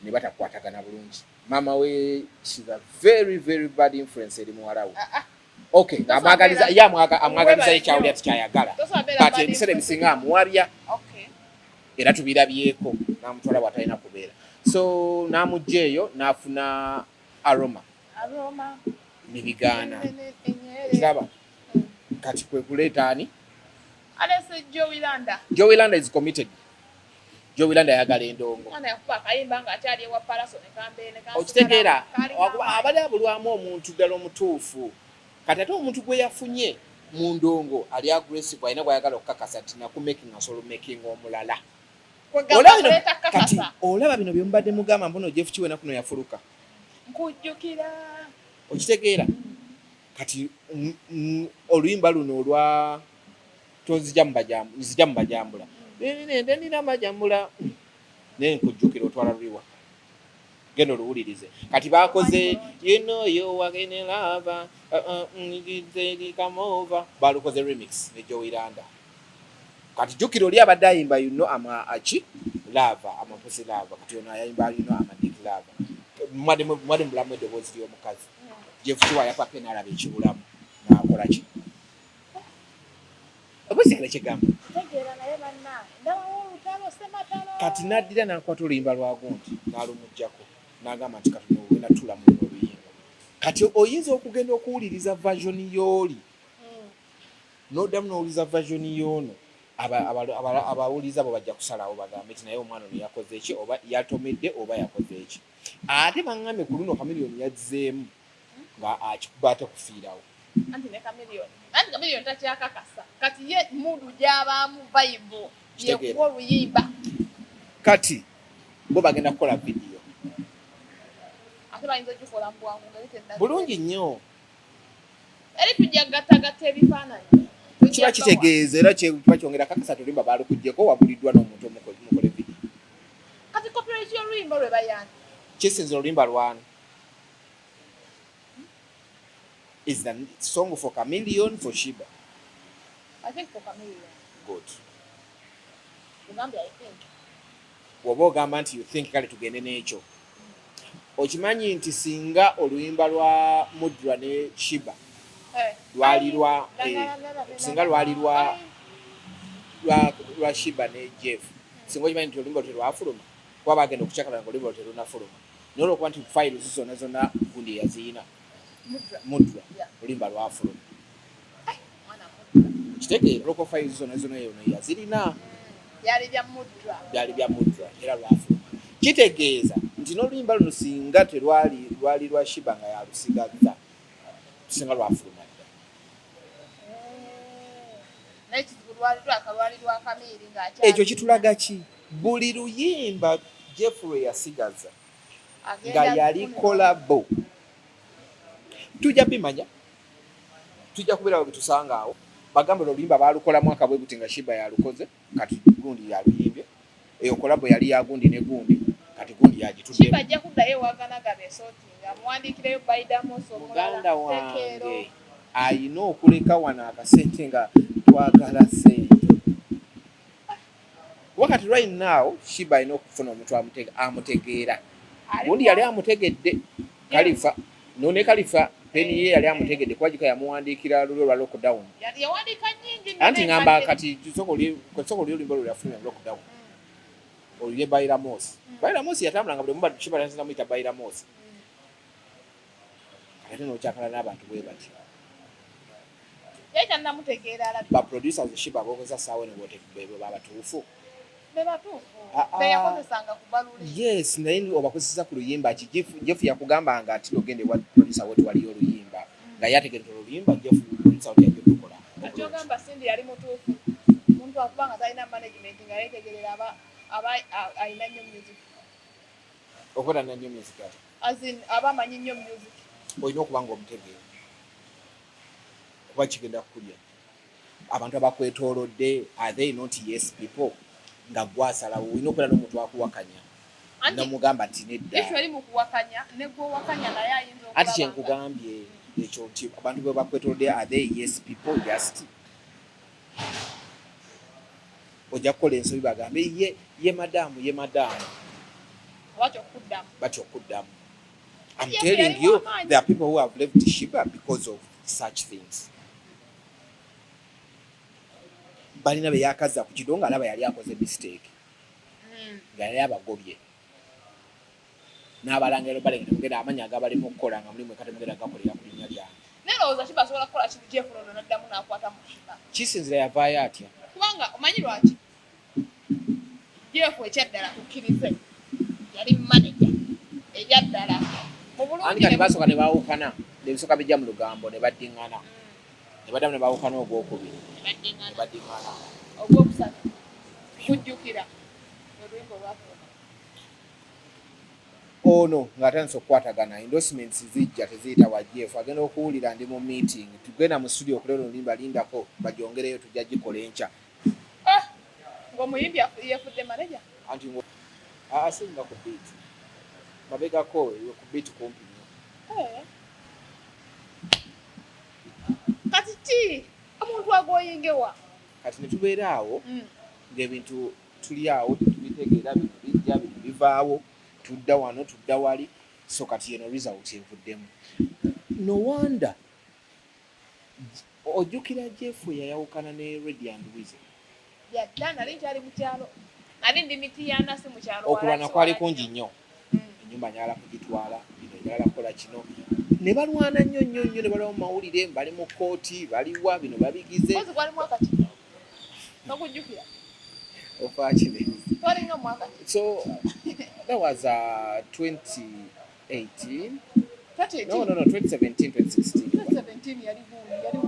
ne batakwatagana bulungi. Maama we she's a very very bad influence eri muwala we. Ah, ah. Okay, amwagaliza ye amwagaliza ye kyawulira tikyayagala. Tosobola beera But bad ebiseera influence. ebisinga amuwabya. Okay. Era tubirabyeko n'amutwala bw'atalina kubeera. So n'amuggya eyo n'afuna Aroma. Aroma. Ne bigaana. Enyere. Kiraba. Kati kwe kuleeta ani? Alese Jowy Landa. Jowy Landa is committed. Jowy Landa ayagala endongo. Mwana yakuba akayimba ng'akyali ewa Palaso ne kambeere ne kansigala. Okitegeera. Kaali Wakuba kamaanyi. abali abulwamu omuntu ddala omutuufu. Kati ate omuntu gwe yafunye mu ndongo ali aggressive alina gw'ayagala okukakasa nti nakumaking asobola omaking omulala. Kwegamba Olaba bino kuleeta kati kakasa. olaba bino bye mubadde mugamba mbuno Jeff Kiwa ennaku no yafuluka. Nkujjukira. Okitegeera. Kati oluyimba luno olwa tozija mu bajambu, nzija mu bajambula. Nene nina majambula. Naye nkujjukira otwala luliwa. Genda oluwulirize. Kati bakoze you know you are in love, come over. Balukoze remix ne Jowy Landa. Kati jjukira oli abadde ayimba you know I'm a achi lover, I'm a pussy lover. Kati ono ayimba you know I'm a dick lover. Mwadde mubulamu eddoboozi ly'omukazi. Jeff Kiwa yapapye n'alaba ekibulamu n'akola ki? Obusigala kyegamba. Ntegeera naye bannange ndabawo olutalo ssematalo. Kati n'addira n'akwata oluyimba lwa gundi n'alumuggyako n'agamba nti kati ogenda tuula mu luno oluyimba. Kati oyinza okugenda okuwuliriza version y'oli n'oddamu n'owuliriza version y'ono abawuliriza bo bajja kusalawo bagambe nti naye omwana ono yakoze ki oba yatomedde oba yakoze ki. Ate baŋŋambye ku luno Chameleone yazzeemu nga akikuba ate kufiirawo. Anti ne Chameleone. Anti Chameleone takyakakasa. Kati ye mood gy'abaamu vibe Kitegeera. yekuwa oluyimba. Kati bo bagenda kukola video. Ate bayinza ogikola mu bwangu nga tennagenda. Bulungi nnyo. Eri tujja kugattagatta ebifaananyi. Kiba kitegeeza era kiba kyongera kakasa oluyimba baalukuggyeko wabuliddwa n'omuntu omukole video. Kati copyright y'oluyimba lwe bayani. Kisinzira oluyimba lwani. Is the song for Chameleone for Shiba? I think for Chameleone. Good. Ugambye I think. Bw'oba ogamba nti you think kale tugende n'ekyo. Okimanyi nti singa oluyimba lwa Mudra ne Shiba Lwali lwa singa lwali lwa Sheebah ne Jeff, singa okimanyi nti oluyimba terwafuluma, kuba bagenda okucakala nga oluyimba terunafuluma, naye olwokuba nti files zonna zonna gundi yaziyina Mudra, oluyimba lwafuluma. Kitegeera, olwokuba files zonna zonna yono yazirina. Byali bya Mudra. Byali bya Mudra era lwafuluma. Kitegeeza nti n'oluyimba luno singa terwali lwali lwa Sheebah nga yalusigazza, singa lwafuluma dda. Naye kizibu lwali lwaka lwali lwa Kamiiri ng'akyali. Ekyo kitulaga ki? Buli luyimba Jeff lwe yasigaza nga yali collabo, tujja bimanya, tujja kubeerawo bitusanga awo bagambe oluyimba baalukola mwaka bwe guti nga Sheebah yalukoze, kati gundi yaluyimbye. Eyo collabo yali ya gundi ne gundi, kati gundi yagituddemu. Sheebah ajja kuddayo ewaganaga besortinga, amuwandiikireyo Baidamos omulala. Muganda wange ayina okuleka wano akasente nga twagala sente, kuba kati right now Sheebah alina okufuna omuntu amutegeera. Gundi yali amutegedde, Kalifa no ne Kalifa peni ye yali amutegedde, kuba jika yamuwandiikira luli olwa lockdown. Yawandiika nnyingi. Anti ngamba kati sooka oli oluyimba lwe yafulumya mu lockdown, olulye Baira Mos. Baira Mos yatambulanga buli omu. Sheebah namuyita Baira Mos, ate nokyakala n'abantu bwe batyo. Yali tannamutegeera alabika. Ba producers Sheebah abokozesa saawa eno bwe babatuufu? Be batuufu. Ah, ah. Beyakozesanga kuba luli. Yes, naye obakozesa ku luyimba ki? Jeff yakugambanga nti ogende wa producer wetu, waliyo oluyimba, nga ye ategedde oluyimba Jeff producer wetu yajja odukola. Kati ogamba Cindy yali mutuufu, omuntu akuba nga talina management nga yetegerera aba alina nnyo music? Okubeera na nnyo music ate? As in, aba amanyi nnyo music. Olina okuba nga omutegeera, kuba kigenda kukulya abantu abakwetoolodde. Are they not yes people nga gwasalawo? Olina okubeera n'omuntu akuwakanya Anti nomugamba nti nedda. Issue eri mu kuwakanya, ne gw'owakanya naye ayinza Ati okulaba nga kyenkugambye ekyo nti abantu bwe bakwetoolodde, are they yes people? Just ojja kukola ensobi bagambe ye ye madamu, ye madamu. Watya okuddamu. Batya okuddamu. I'm Yes, telling yali you, w'amaanyi. there are people who have left Sheebah because of such things. Balina be yakazza ku kido ng'alaba yali akoze mistake, nga yali abagobye n'abalangira balenge temugenda amanya agabalimu okukola nga mulimu eka temugenda gakolera ku linnya lyange. Naye lowooza Sheebah asobola kukola kintu kyefulono n'addamu n'akwata mu Sheebah? Kisinzira yavaayo atya. Kubanga omanyi lwaki Jeff ekyaddala tukkirize yali manager ebyaddala mu Anti bulungi kati ne basooka ne baawukana, nebisooka bijja mu lugambo ne baddiŋŋana, ne baddamu ne baawukana ogwokubiri ne ne baddiŋŋana. Baddiŋŋana. Ogwokusatu kujjukira oluyimba olwafuluma. Ono ng'atandise okukwatagana, endorsements zijja teziyita wa Jeff. Agenda okuwulira ndi mu meeting, tugenda mu studio okuleera oluyimba, lindako bagyongereyo, tujja gikola enkya. Ah, ng'omuyimbi yefudde manager. Anti asinga ku beat mabegako iwe ku beat kumpi nnyo. Eh. Kati ki omuntu agoyingewa? Kati ne tubeera awo ng'ebintu tuli awo tetubitegeera, bino bijja, bino bivaawo, tudda wano, tudda wali. So kati eno result evuddemu. No wonder ojjukira Jeff yayawukana ne Radio and Weasel. Yadda nali nkyali mu kyalo, nali ndi Mitiyana, si mu kyalo. Okulwana wala, si kwali wala kungi nnyo. Nnyo. Ennyumba njagala kugitwala, bino njagala kukola kino, ne balwana nnyo nnyo nnyo, ne balwa mu mawulire, bali mu kooti, baliwa bino babigize. Mpozi gwali mwaka ki tokujjukira? Ofaaki? Twalinga mwaka ki? So that was 2018. 2018? No, 2017, 2016. 2017 yali gundi, yali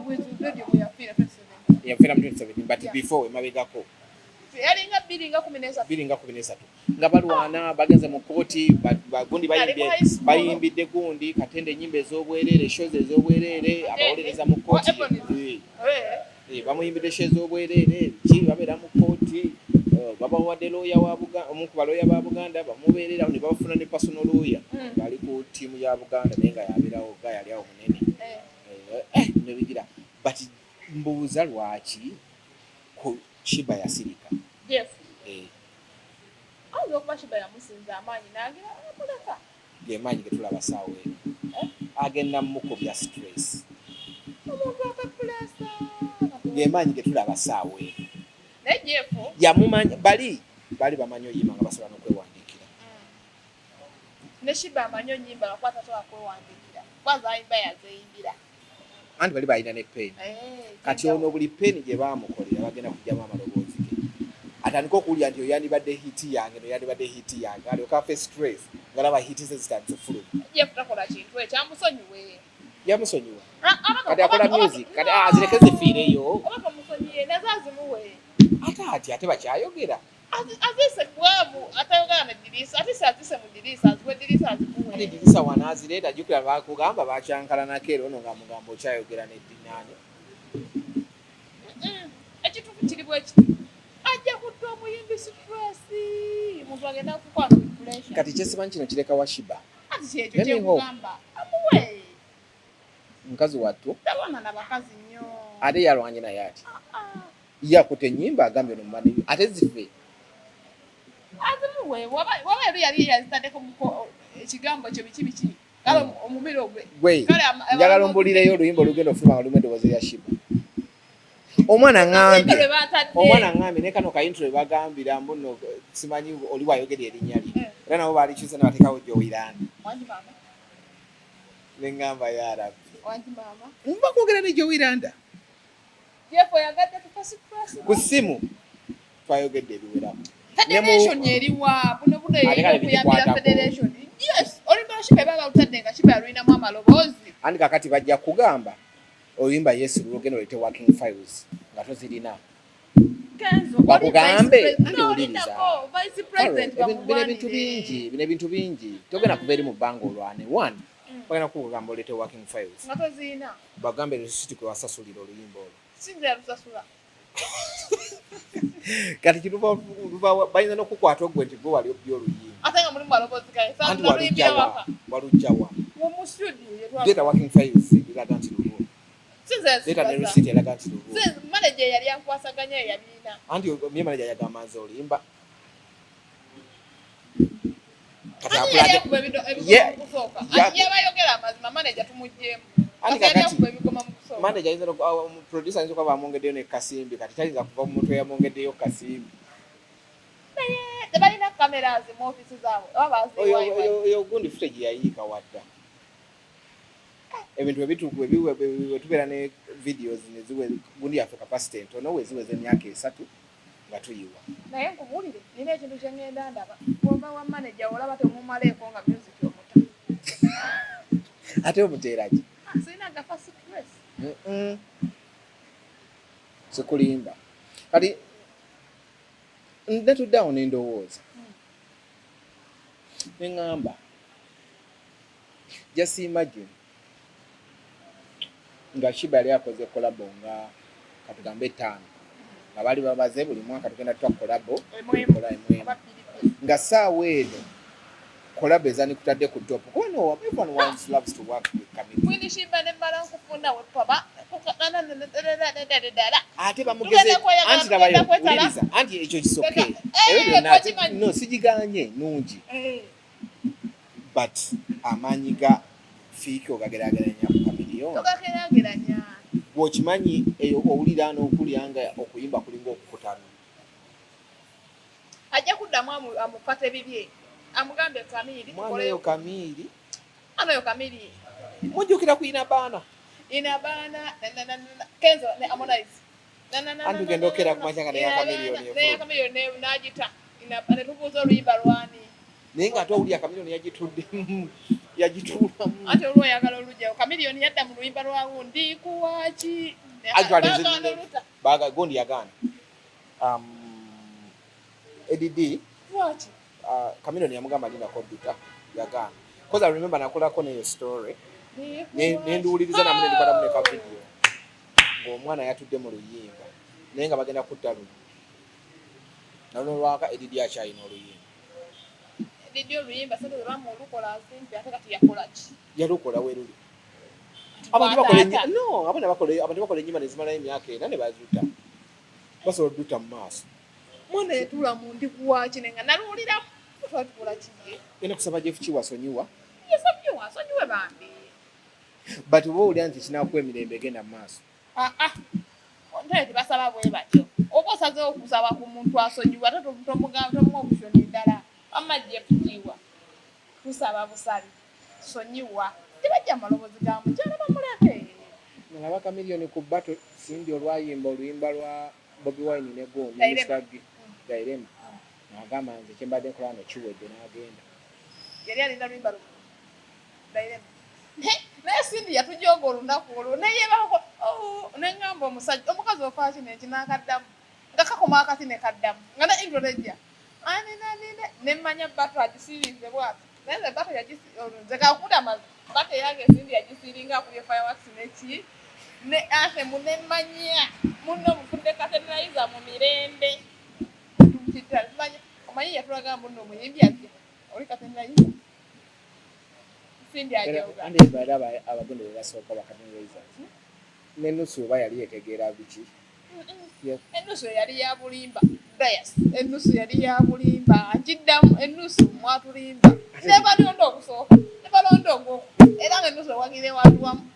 Radio bwe yafiira 2017. Yafiira mu 2017, but before, emabegako. Yalinga 2013. 2013 nga balwana, bagenze mu kooti, gundi Ali mu high school. Bayimbidde gundi Katende ennyimba ez'obwereere, shows ez'obwereere, abawolereza mu kooti. Wa Ebonies. Bamuyimbidde show ez'obwereere ki, babeera mu kooti, babawadde looya wa Buganda, omu ku balooya ba Buganda bamubeererawo ne babafuna ne personal lawyer ng'ali ku ttiimu ya Buganda, naye nga yabeerawo ga yali awo munene. Nebigira, but mbuuza lwaki ku Sheebah yasirika? Jeff? Eh. Ayinza okuba Sheebah yamusinza amaanyi n'agira amuleka. Gemaanyi ge tulaba saawa eno. Eh? Agenda mukubya stress. Omuntu ape pressure. Gemaanyi ge tulaba saawa eno. Naye Jeff Yamumanya, bali bali bamanyi oyimba nga basobola n'okwewandiikira. Ne Sheebah amanyi onyimba, lwakuba tasobola kwewandiikira, kuba zayimba yazeeyimbira. Anti bali balina ne peni. Kati ono buli peni gye baamukolera bagenda kugyamu amaloboozi ge, atandike okuwulira nti oyandibadde hit yange, noyandibadde hit yange, alyoke afe stress nga laba hit ze zitandise okufuluma. Jeff takola kintu ekyo, amusonyiwe. Yamusonyiwa. Ah, Kati akola music, kati azireke zifiireyo. Oba tomusonyiye, nazo azimuwe. Ate ati ate bakyayogera. Azise bwavu atayogera ne dirisa, atise azise mu dirisa, aziwe dirisa, azimuwe. Ate dirisa wanaazireeta, jjukira bakugamba bakyankalanako era ono ng'amugamba okyayogera neddinaani. Ekituufu kiri bwe kiti, ajja kutta omuyimbi stress, muntu agenda kukwata pressure. Kati kyesimanyi kino kireka wa Sheebah. Ati kyekyo Let me hope. kyekugamba, amuwe. Mukazi wattu. Talwana na bakazi nnyo. Ate yalwanye naye ati Ah, ah. ye akutte ennyimba agambye ono mumani ate zife. Azimuwe, waba eri yali yazitaddeko ekigambo ekyo biki biki, kale omubiri ogwe. Gwe Kale njagala ombulireyo oluyimba olugenda ofuluma nga lulimu eddoboozi lya Sheebah. Omwana Oluyimba ŋŋambye lwe batadde. Omwana ŋŋambye ne kano ka intro bagambira mbu nno simanyi oli wayogera erinnya lye. Era nabo baalikyuse ne bateekawo Jowy Landa. Wangi maama. Ne ŋŋamba ya Rabbi. Wangi maama. Nva kwogera ne Jowy Landa. Jeff oyagadde tufa stress. Ku ssimu twayogedde ebiwerako. Federation eriwa buno buno Ate kale okuyambira bigikwatako. federation. Yes, oluyimba lwa Sheebah baba balutadde nga Sheebah yalulinamu amaloboozi. Anti kakati bajja kugamba oluyimba yesu lulugenda olete working files nga tozirina. Kenzo, Bakugambe, oli vice anti no, wuliriza. olindako, vice president Carol, bino ebintu bamulwanire. bingi, bino ebintu bingi. Togenda kuva eri mu bbanga olwane. One, bagenda kukugamba olete working files. Nga tozirina. Bagambe receipt kwe wasasulira oluyimba olwo. Sinze yalusasula. Kati kiruva luva bayinza n'okukwata ogwe nti gwe wali obbye oluyimba. Ate nga mulimu aloboozi gaye. Anti Naluyimbira walujjawa, waka. walujjawa. Mu studio ye Leeta working files eraga nti lulwo. Sinze Leeta ne yalusasula. receipt eraga nti lulwo. Sinze manager yali ankwasaganya ye yabirina. Anti ye manager yagamba nze olimba. Kati Ani yali akulage akuba ebigoma mu kusooka? Ani yabayogera amazima, manager tumuggyemu. Anti Kati yali kakati akuba ebigoma mu kusooka. Manager ayinza producer ayinza okuba bamwongeddeyo ne Kasimbi, kati tayinza kuva mu muntu eyamwongeddeyo Kasimbi. Naye tebalina cameras mu office zaabwe, oba baziwayiwayi. Oyo gundi footage yayiika wadda. Ebintu bwe tubeera ne videos ne ziwe gundi yaffe capacity entono, we ziweza emyaka 3 nga tuyiwa. Naye nkubuulire, nina ekintu kye ŋŋenda ndaba. Bw'ova wa manager olaba temumaleeko nga music omuta. Ate omuteera ki? Ah, sirina gafa stress. Sikulimba. Kati netudde awo ne ndowooza. Ne ŋŋamba, just imagine nga Sheebah yali akoze collabo nga katugambe 5 nga baali babaze buli mwaka tugenda tutwa collabo Emwemu. kola emwemu. Oba bbiri bbiri. Nga ssaawa eno collabo ezandikutadde ku top, kuba no everyone wants loves to work with Chameleone. Queen Sheebah ne mmala nkufuna we twaba, ddala. Ate bamugeze, Tugenda kweyagala, anti labayo, tugenda kwetala. wuliriza, anti ekyo kisoke. Leka, Ebyo byonna twakimanyi. no, sigiganye, nnungi. But amaanyi ga Fik ogageraageranya ku Chameleone. Togageraageranya. Bw'okimanyi eyo owulira n'okulya nga okuyimba kulinga okukutama. Ajja kuddamu amufate bibye. Amugambe Kamiri, Mwana tukoleyo. oyo Kamiri. Mwana oyo Kamiri. Mujjukira ku Inabaana. Inabaana, na, na, na, na, na. Kenzo ne Harmonize. Na, na, na, Anti na, tugenda na, okera na, ku makya nga na, ne na, Chameleone na, efuluma. ne Chameleone n'agita. Inabaana, ne tubuuza oluyimba lwani. Naye ng'ate owulira Chameleone yagituddemu, yagituulamu. Ate olwo oyagala olugyawo. Chameleone yadda mu luyimba lwa wundi kuwaaki. Actually, Baagaana nze- oluta. Baga, gundi yagaana. ADD, Lwaki? Chameleone yamugamba linda kompyuta, yagaana. Because I remember nakolako n'eyo story. Ne nduwuliriza namu ne ndikwatamu ne ka video. Ng'omwana yatudde mu luyimba, naye nga bagenda kutta luno. Nalwo lwaka ADD akyalina oluyimba. ADD oluyimba ssente ze bamuwa olukola azimpi, ate kati yakola ki? Yalukola we luli. Kati Abantu bakola bw'ataata. no, abaana bakola, abantu bakola ennyimba ne zimalayo emyaka 4 ne bazuta. Basobola odduta mu maaso. Mwana yatuula mu ndi kuwaaki ne nga naluwuliramu. Twatukola ki ye? Genda kusaba Jeff Kiwa asonyiwa. Yasabye asonyiwe bambi. But oba owulira nti kinakuwa emirembe, genda mu maaso. Ah, ah. Ntale tebasaba bwe batyo. Oba osazeewo okusaba ku muntu asonyiwa, ate tomuwa option endala. Wamma Jeff Kiwa, tusaba busabi, sonyiwa. Tebajja maloboozi ga mukyala bamuleke. Nalaba Chameleone ku battle Cindy olwayimba oluyimba lwa Bobi Wine ne go Dairema. Mr. Dairema, n'agamba nze kyembadde nkola wano kiwedde, n'agenda. Yali alina luyimba lumu Dairema. Naye Cindy yatujooga olunaku olwo neyebako neŋŋamba omusajja omukazi ofaaki neki n'akaddamu nga kakoma akati ne kaddamu nga ne intro tejja aninanine nemmanya battle agisiirinze bwati, naye nze battle nze kakuda amazi battle eyange Cindy yagisiiringa akubye fireworks neki ne anthem, nemmanya munno mufudde curtain raiser mu mirembe. Omanyi yatulaga munno omuyimbi ajja oli curtain raiser Cindy ajoga. Andi era abagendo be basooka ba curtain raisers n'ennusu oba yali yetegeera biki. Ennusu yali ya bulimba Dias, ennusu yali ya bulimba, nkiddamu, ennusu mwatulimba ne balonda okusooka ne balonda ogwokubiri era nga ennusu ewagira ewantu wamu.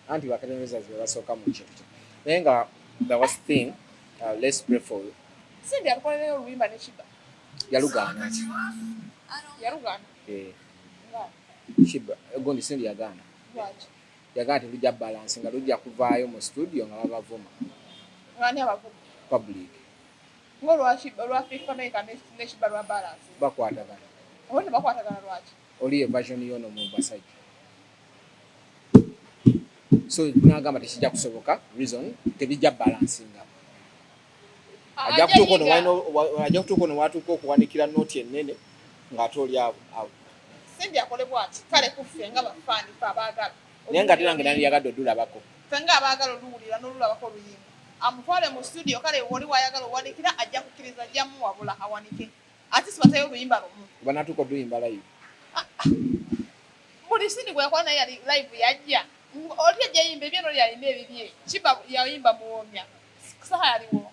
Anti ba curtain raisers be basooka mu kintu kino, naye nga the worst thing, let's pray for Cindy atukolereyo oluyimba ne Sheebah. Yalugaana nti Yalugaana? Eh. Nga Sheebah gundi Cindy yagaana. Lwaki? Yagaana telujja balance nga lujja kuvaayo mu studio nga babavuma. Ngani abavuma? Public. Ng'olwa Sheebah, olwa Fik Fameica ne Sheebah lwa balance? Bakwatagana. Oba tebakwatagana, lwaki? Oli ye version yono mu basajja, so nagamba tekijja kusoboka, reason tebijja balancinga. Ajja kutuuka ono ajja kutuuka ono watuuka okuwanikira nooti ennene ng'ate oli awo. Cindy akole bwati kale kuffe nga bafaani fe abaagala Naye nga ate nange nandiyagadde odulabako. Ffe nga abaagala oluwulira n'olulabako oluyimba, amutwale mu studio kale woli wayagala owanikira ajja kukkiriza, ajja muwabula awanike ate sibateyo oluyimba lumu. Banatuuka oduyimba live. Buli Cindy gwe yakola naye yali live, yajja oli ajja yimba ebye n'oli yayimba ebibye. Sheebah yayimba muwoomya saha yaliwo.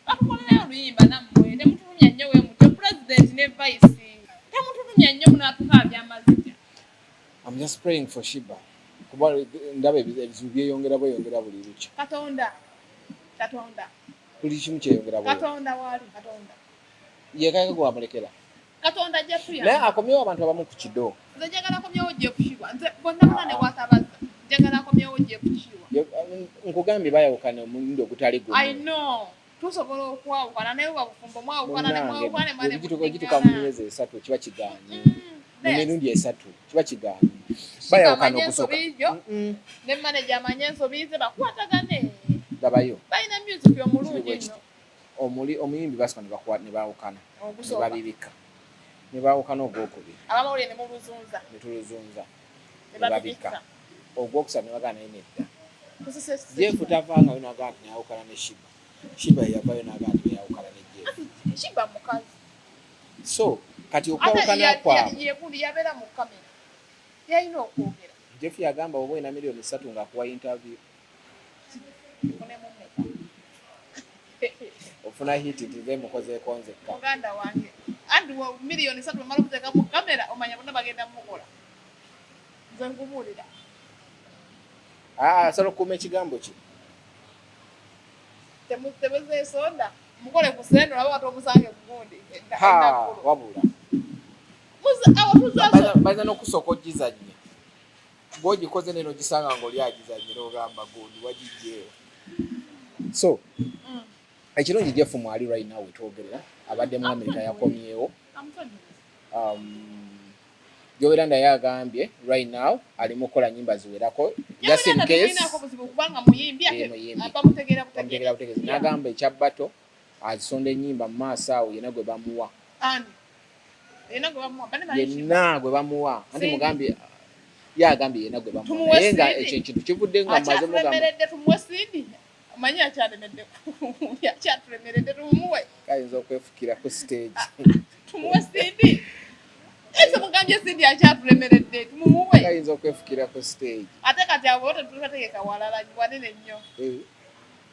Batukolerayo oluyimba nammwe, temutulumya nnyo we mutyo, president ne vice, temutulumya nnyo munaatukaabya amaziga. I'm just praying for Sheebah kuba ndaba ebizibu byeyongera bweyongera buli lukya. Katonda, Katonda. Buli kimu kyeyongera bweyongera. Katonda waali, Katonda. Yekayeka gwamulekera. Katonda ajja Naye tuyamba. akomyewo abantu abamu ku kido. Nze njagala akomyewo Jeff Kiwa, nze bonna bonna ne bwatabaza njagala akomyewo Jeff Kiwa. Nkugambye bayawukana omulundi ogutali gumu. I know, tusobola okwawukana naye oba bufumbo mwawukana ne mwawukana ne Munnange, gituuka mu myezi 3 kiba kigaanye, mu mirundi 3 kiba kigaanye, bayawukana ogusooka. Ensobi gyo ne manager amanye ensobi ze, bakwatagane. Labayo. Balina music omulungi Kiri bwe nnyo. Omuli omuyimbi basooka ne baawukana ne Ogusooka. babibika ne baawukana ogwokubiri. Abamawulire ne muluzunza. Ne tuluzunza. Ne Ne babika. babibika. Ogwokusatu ne bagana naye nedda. Tusise. Jeff tavangayo n'agamba nti nayawukana ne Sheebah. Sheebah yeyavayo n'agamba nti yayawukana ne Jeff. Sheebah mukazi. So kati Ate okwawukana kwabwe yegundi yabeera mu kamera yalina okwogera. Jeff yagamba oba olina miliyoni 3 ng'akuwa interview. Nfunemu mmeka? Ofuna hit nti nze mukozeeko nzekka. Muganda wange andi miliyoni 3 bamala okuteeka mu kamera omanya bonna bagenda mukola, nze nkubuulira. Aa, asobola okukuuma ekigambo kye. Temuzeesonda mukole ku sente olaba wati omusange kugundi. Ha, wabula awo tuzazo. Bayinza n'okusooka ogizannya gw'ogikoze neno gisanga ng'oli agizannya n'ogamba gundi wagijjeewo. So ekirungi Jeff mwali right now wetwogerera abadde mu America, yakomyewo. Jowy Landa agambye right now ali mu kukola nyimba ziwerako just in case. Tulinako buzibu kubanga muyimbi ate Eh, muyimbi. bamutegeera. Bamutegeera butegeezi. N'agamba ekya battle azisonda ennyimba mu maaso awo yenna gwe bamuwa. Ani yenna gwe bamuwa? Bane manyi. Yenna gwe bamuwa anti Cindy. mugambye ye agambye yenna gwe bamuwa. Tumuwe Naye nga Cindy. ekyo ekintu kivudde nga maze mugamba. Akyatulemeredde, tumuwe Cindy, omanyi akyalemedde, akyatulemeredde, tumuwe. Kayinza okwefukira ku stage. Tumuwe Cindy, ese mugambye Cindy akyatulemeredde, tumuwe. Kayinza okwefukira ku stage. Ate kati abo tetutategeka walala wanene nnyo. Eh,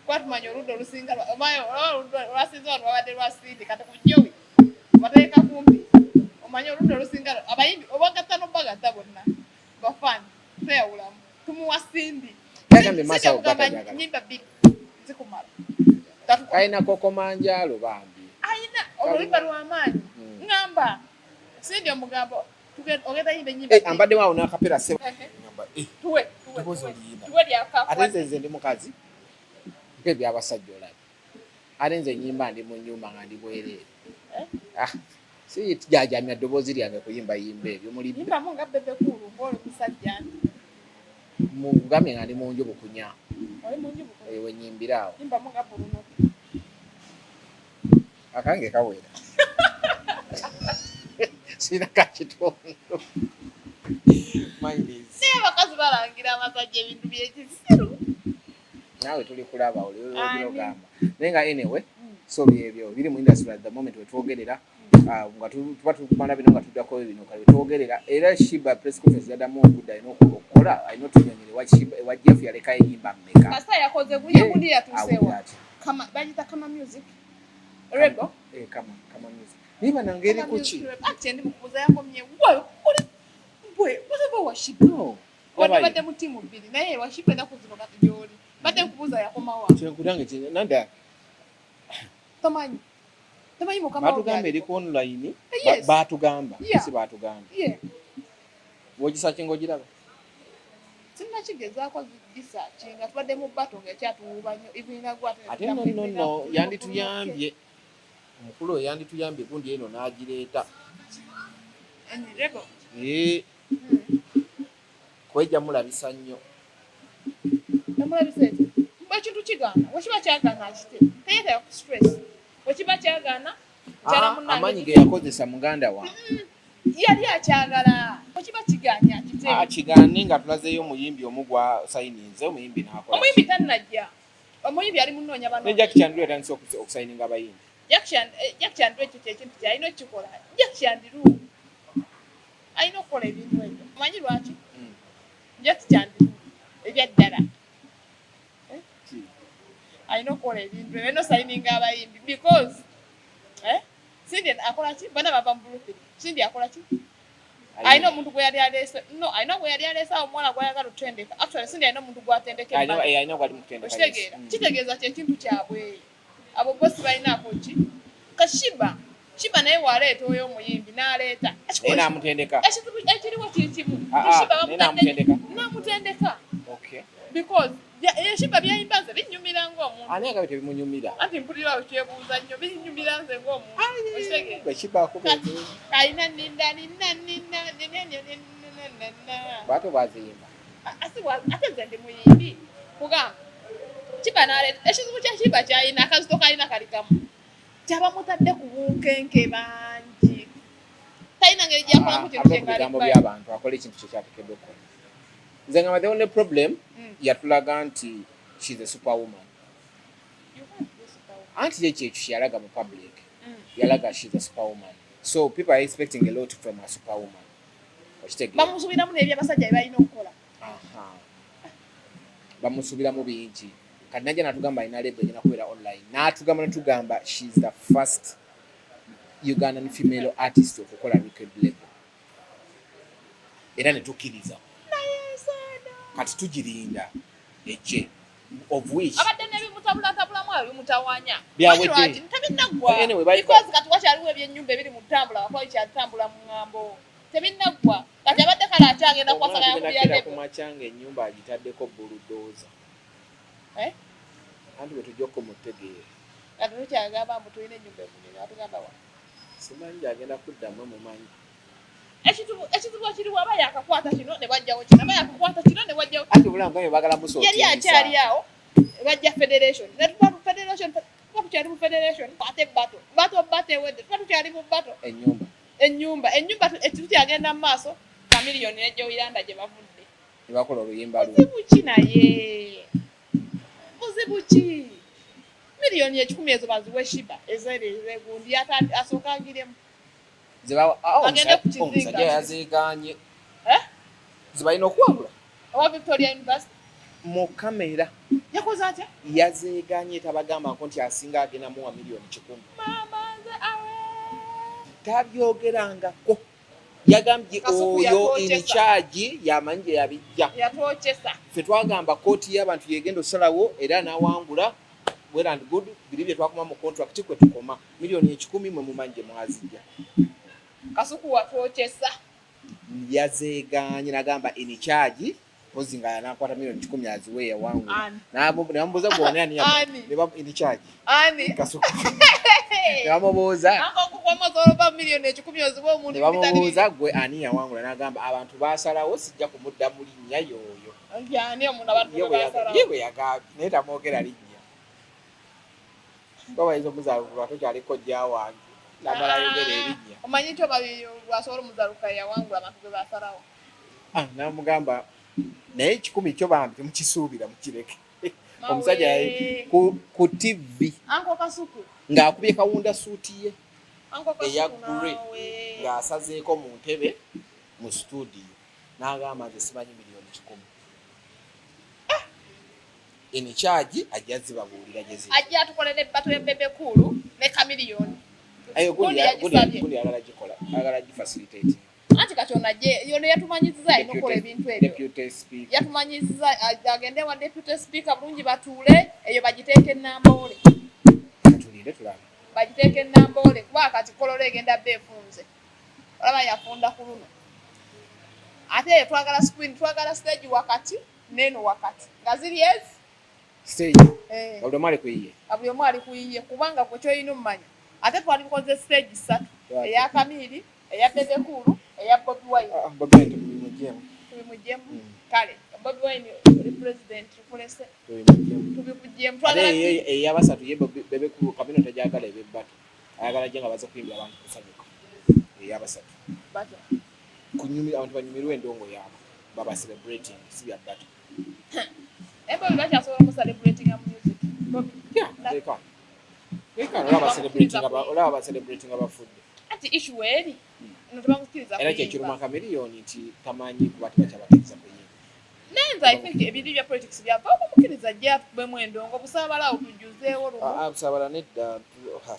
Kuba tumanya oludda olusinga omanyi oludda olwasinze wano lwabadde lwa Cindy, kati ku Jowy bateeka kumpi, omanyi oludda olusinga abayimbi obagatta n'obagatta bonna. Bafani tweyawulamu, tumuwa Cindy. Yagambye maaso ago gatajagala. Nyimba bbiri zikumala. Kalina kokomanjalo bambi. Ayina oluyimba lw'amaanyi. Ngamba Cindy omugambo ogenda yimba ennyimba. Eh, ambadde waawo n'akapera se. Ngamba eh. Tuwe tuwe tuwe lyaka. Ate nze nze ndi mukazi. Mpe eby'abasajja olabe. Ate nze nnyimba ndi mu nnyumba nga ndi bwereere. Eh? Ah, si jajamya ddoboozi lyange kuyimba yimba ebyo muli. Yimbamu nga Bebe Cool ng'oli musajja nti. Mugambye nga ndi mu nju bukunya. Oli mu nju bukunya. Eh, we nnyimbira awo. Yimbamu nga Bruno. Akange kawera. Sirina kakitundu. Mine is. Naye abakazi balangira abasajja ebintu by'ekisiru. Naawe tuli kulaba oli ogamba. Naye nga anyway, so byebyo biri mu industry at the moment wetwogerera. Nga tuba tumala bino nga tuddako bino kale wetwogerera. Era Sheebah press conference yaddamu okudda alina okukola, alina otunyonyera ewa Sheebah, ewa Jeff yalekayo ennyimba mmeka. Kasita yakoze guye gundi yatuusewa. Kama, bagiyita Kama Music. Rebo. Eh, Kama, Kama Music. Niba nange eri ku ki? Ati ndi mukubuza yakomye. Wa, oli bwe, whatever wa Sheebah. No. Wadde badde mu ttiimu bbiri naye wa Sheebah ennaku zino kati gy'oli. Badde nkubuuza yakomawa. Kyenkulange kye nanda. Tomanyi. Tomanyi mukama wo Baatugamba gy'ali. eri ku online. Yes. Baatugamba. Yeah. Si baatugamba. Yeah. W'ogisearchinga ogiraba? Sinnakigezaako gisearchinga, tubadde mu battle ng'ekyatuwuuba nnyo, even nagwo ate ne Ate no, no, no, yandituyambye. Omukulu oyo yandituyambye gundi eno n'agireeta. Rebo. Eh. Kwejja mulabisa nnyo. Emulabisa eti. Ekintu kigaana, bwe kiba kyagaana akite. Teyeetaaga ku stress. Bwe kiba kyagaana, mukyala munnange Amaanyi ge yakozesa muganda wange. Yali akyagala. Bwe kiba kigaanye akite. Kigaane nga tulazeeyo omuyimbi omu gwa sayininze, omuyimbi n'akola. Omuyimbi tannajja. Omuyimbi ali munoonya bano. Ne Jackie Chandiru yatandise okusayininga abayimbi. Jackie Chandiru ekyo kye kintu ky'alina okukikola. Jackie Chandiru alina okukola ebintu ebyo. Omanyi lwaki? Jackie Chandiru ebya ddala. Alina okukola ebintu ebyo, alina osayininga abayimbi because Cindy akola ki? Bonna bava mu Blue 3. Cindy akola ki? Alina omuntu gwe yali aleese. No, alina gwe yali aleese awo omuwala gw'ayagala otutendeka. Actually, Cindy alina omuntu gw'atendeka ebbali. Alina gw'ali mu kutendeka. Okitegeera? Kitegeeza kye kintu kyabwe. Abo bo si balinaako ki? Ka Sheebah. Sheebah naye w'aleeta oyo omuyimbi n'aleeta. Naye n'amutendeka. Ekizibu ekiriwo kiri kimu. Sheebah Naye n'amutendeka. N'amutendeka. Okay. Because Sheebah by'ayimba nze binnyumira ng'omuntu. Ani agambye tebimunyumira? Anti mpulira awo kyebuuza nnyo, binnyumira nze ng'omuntu. Okitegeera? Bwe Sheebah akuba Kati, ennyimba. alina nninda, nninda, nninda, nninda, nninda, nninda, nninda. Bw'atyo bw'aziyimba. Ate nze ndi muyimbi. Kugamba, Sheebah n'aleeta, ekizibu kya Sheebah ky'alina, akazito k'alina kali kamu. Kyabamutadde ku bunkenke bangi. Talina ngeri gy'akolamu kintu Ave ku kye ngaali bigambo bbali. by'abantu, akola ekintu kye kyateekeddwa okukola. Nze ngamba the only problem yatulaga nti she's a superwoman. You can't be a superwoman. Anti ye kyekyo kye yalaga mu public. Yalaga she's a superwoman. So people are expecting a lot from a superwoman. Okitegeera? Bamusuubiramu n'ebyabasajja bye balina okukola. Aha. Bamusuubiramu bingi. Kati najja n'atugamba alina label egenda kubeera online. N'atugamba n'atugamba she's the first Ugandan female artist okukola record label. Era ne tukkiriza. Kati tugirinda ejje. Of which abadde n'ebimutabulatabulamu ebyo bimutawaanya. Byawedde. Lwaki? Tebinnaggwa. Anyway, Because kati wakyaliwo ebyennyumba ebiri mu ttambula, wakuba bikyatambula mu ŋŋambo. Tebinnaggwa. Kati abadde kale akyagenda Omwana kukwasaganya tugenda ku bya kukeera label. ku makya ng'ennyumba agitaddeko bulldozer. Eh? Anti bwe tujja okumutegeera. Kati tukyagamba mbu tulina ennyumba emunene, atugamba wa? Simanyi gy'agenda kuddamu mumanyi. Ekizibu ekiriwo aba yakakwata kino ne bajjawo kino, aba yakakwata kino ne bajjawo. Anti bulamu bwe baagala musootinsa. Yali akyali awo, bajja federation. Ne tuba mu federation, tuba tukyali mu federation, ate battle. Battle, battle ewedde, tuba tukyali mu battle. Ennyumba. Ennyumba, ennyumba tukyagenda mu maaso, Chameleone ne Jowy Landa gye bavudde. Ne bakola oluyimba lumu. Buzibu ki naye? Buzibu ki? Miliyoni 100 ezo baziwe Sheebah, ez'ebyo ez'egundi, asooka agiremu. Agende ku kizinga. Omusajja yazeegaanye. Eh? Ze balina okuwangula. Owa Victoria University. Mu kamera. Yakoze atya? Yazeegaanye tabagambako nti asinga agenda muwa miliyoni 100. Mama nze awe. Tabyogerangako. Yagambye Kasuku oyo yatwokyesa. In charge yamanyi gye yabijja. Yatwokyesa. Ffe twagamba kooti y'abantu yegenda osalawo era nawangula, well and good. Biri bye twakoma mu contract kwe tukoma, 100,000,000 mwe mumanyi gye mwazijja. Kasuku watwokyesa. Yazeeganye nagamba in charge mpozi nga yanakwata 100,000,000 aziwe yawangula. Ani? Nebamubuuza gwona ani? Ani? In charge. Ani? Kasuku nebamubuuza. Ankokukwamazooloba 100,000,000 oziba omuntu. Nebamubuuza gwe ani yawangula, nagamba abantu basalawo, sijja kumudda mu linnya yooyo. Yani omuntu abantu Ye bwe basalawo? Ye bwe yagambye, naye tamwogera linnya kuba bayinza omuzaalukulwa tokyali kojja wange namala ayogera erinnya. Omanyi nti oba lwasobola omuzaluka yawangula, abantu bwe basalawo. Ah, namugamba naye 100 kyo bambi temukisuubira, mukireke. Omusajja ku TV Uncle Kasuku. Ng'akubye kawunda suuti ye Uncle eya Kasuku grey, naawe. Ng'asazeeko mu ntebe mu studio n'agamba nze simanyi 100,000,000. In charge ajja zibabuulira gye ziri. Ajja atukolera ebbato ya Bebe Cool ne Chameleone. Ayo Gundi yagisabye. Gundi ayagala gikola, ayagala gifacilitate. Anti kati ono ajje yono yatumanyiziza alina okukola ebintu ebyo. Deputy speaker. Yatumanyiziza agende wa deputy speaker bulungi batuule eyo bagiteeke enamboole. Tulinde tulabe. Bagiteeke enamboole kuba kati Kololo egenda bba efunze, olaba yafunda ku luno. Ate eyo twagala screen, twagala stage wakati neeno wakati nga ziri ezi stage. Eh. Nga buli omu ali kuyiye. Nga buli omu ali kuyiye, kubanga gwe kyolina omumanya ate twalikoze stage ssatu. Lwaki? Eya Kamiri, eya Bebe Cool, eya Bobi Wine. Ah, Bobi Wine tubimuggyemu. Tubimuggyemu. Kale Bobi Wine oli president, tukulese. Tubimuggyemu. Tubikugyemu. Ate Twagala eyabasatu ye Bebe Cool Kamino tajagala ebebbato, ayagala gye nga baze kuyimbira abantu kusanyuka. Eyabasatu Battle. Kunyumira abantu banyumirwe endongo yaabwe baba celebrating, si bya battle. Naye Bobi bakyasobola omucelebratinga mu music Bobi? Yeah, they can. They can. Olaba celebrating olaba ba celebrating abafudde. Anti issue eri no tebamukkiriza Era kuyimba. kyekiruma Chameleone nti tamanyi kuba tebakyabakkiriza kuyimba. Naye nze I think ebiri bya politics byava okumukkiriza ajje atukubemu endongo busaabala awo tujjuzeewo lumu. Ah, ah, Busaabala nedda,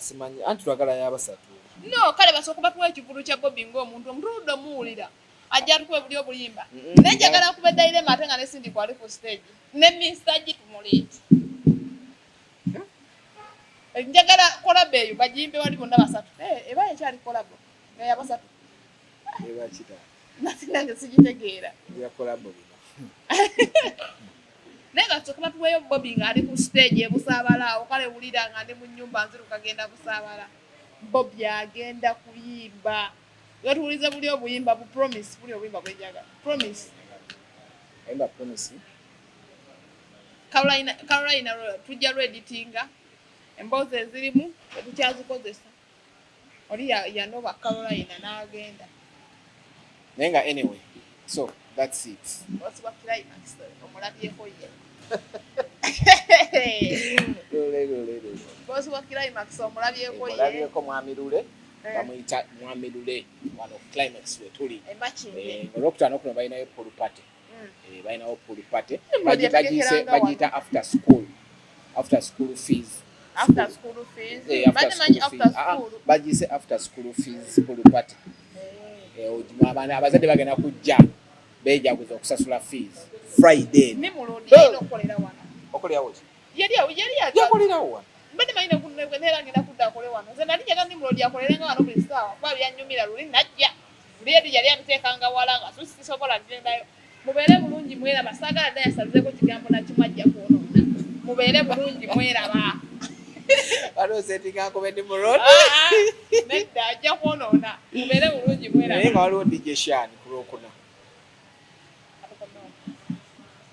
simanyi anti twagala yabasatu. No kale basooka batuwa ekivulu kya Bobi ng'omuntu omutuludde omuwulira ajja atukube buli obuyimba. Naye njagala kuba Dairema ate nga ne Cindy kwali ku stage ne Mr. G tumuleete. Njagala collabo eyo bagiyimbe wali bonna basatu. Eh, eba ekyali collabo nga yabasatu. Eba kita. Nati nange sigitegeera. Bya collabo bino. Naye nga tusooka batuweeyo Bobi ng'ali ku stage ebusaabala awo, kale wulira nga ndi mu nnyumba nziruka genda Busaabala, Bobi agenda kuyimba wetuwulize buli obuyimba bu Promise, buli obuyimba bwenjagala Promise. Ayimba Promise. Carolina, Carolina tujja lweditinga emboozi ezirimu tetukyazikozesa, oli yanoba Carolina n'agenda. Naye nga anyway, so that's it. Bosi wa Climax omulabyeko ye? Lule, lule, lule. Bosi wa Climax omulabyeko ye? Mulabyeko Mwami Lule. Eh. Bamuyita Mwami Lule wano Climax we tuli. Emakindye. Eh, olwokutaano kuno balinayo pool party. Eh, balinawo pool party. Nimrod yategekeranga wano. Bagiyita after school fees. After school fees. Eh, after Bane manyi school after fees. Ah, ah, school. bagiyise after school fees pool party. Eh. Eh, abaana abazadde bagenda kujja beejaguza okusasula fees Friday. Nimrod yalina okukolera wano. Okolerawo ki? Yali awo, yali awo. Yakolerawo wano. Mbadde manyi neera ngenda kudda akole wano. Nze nali njagala Nimrod akolerenga wano buli ssaawa kuba byanyumira luli najja. Luli eri yali abiteekanga wala nga so sisobola kugendayo. Mubeere bulungi mweraba, saagala dda yasazeeko kigambo na kimu ajja kwonoona. Mubeere bulungi mweraba. Waliwo setting akube Nimrod. Ah, ah, nedda ajja kwonoona. Mubeere bulungi Naye mweraba. nga waliwo DJ Shan.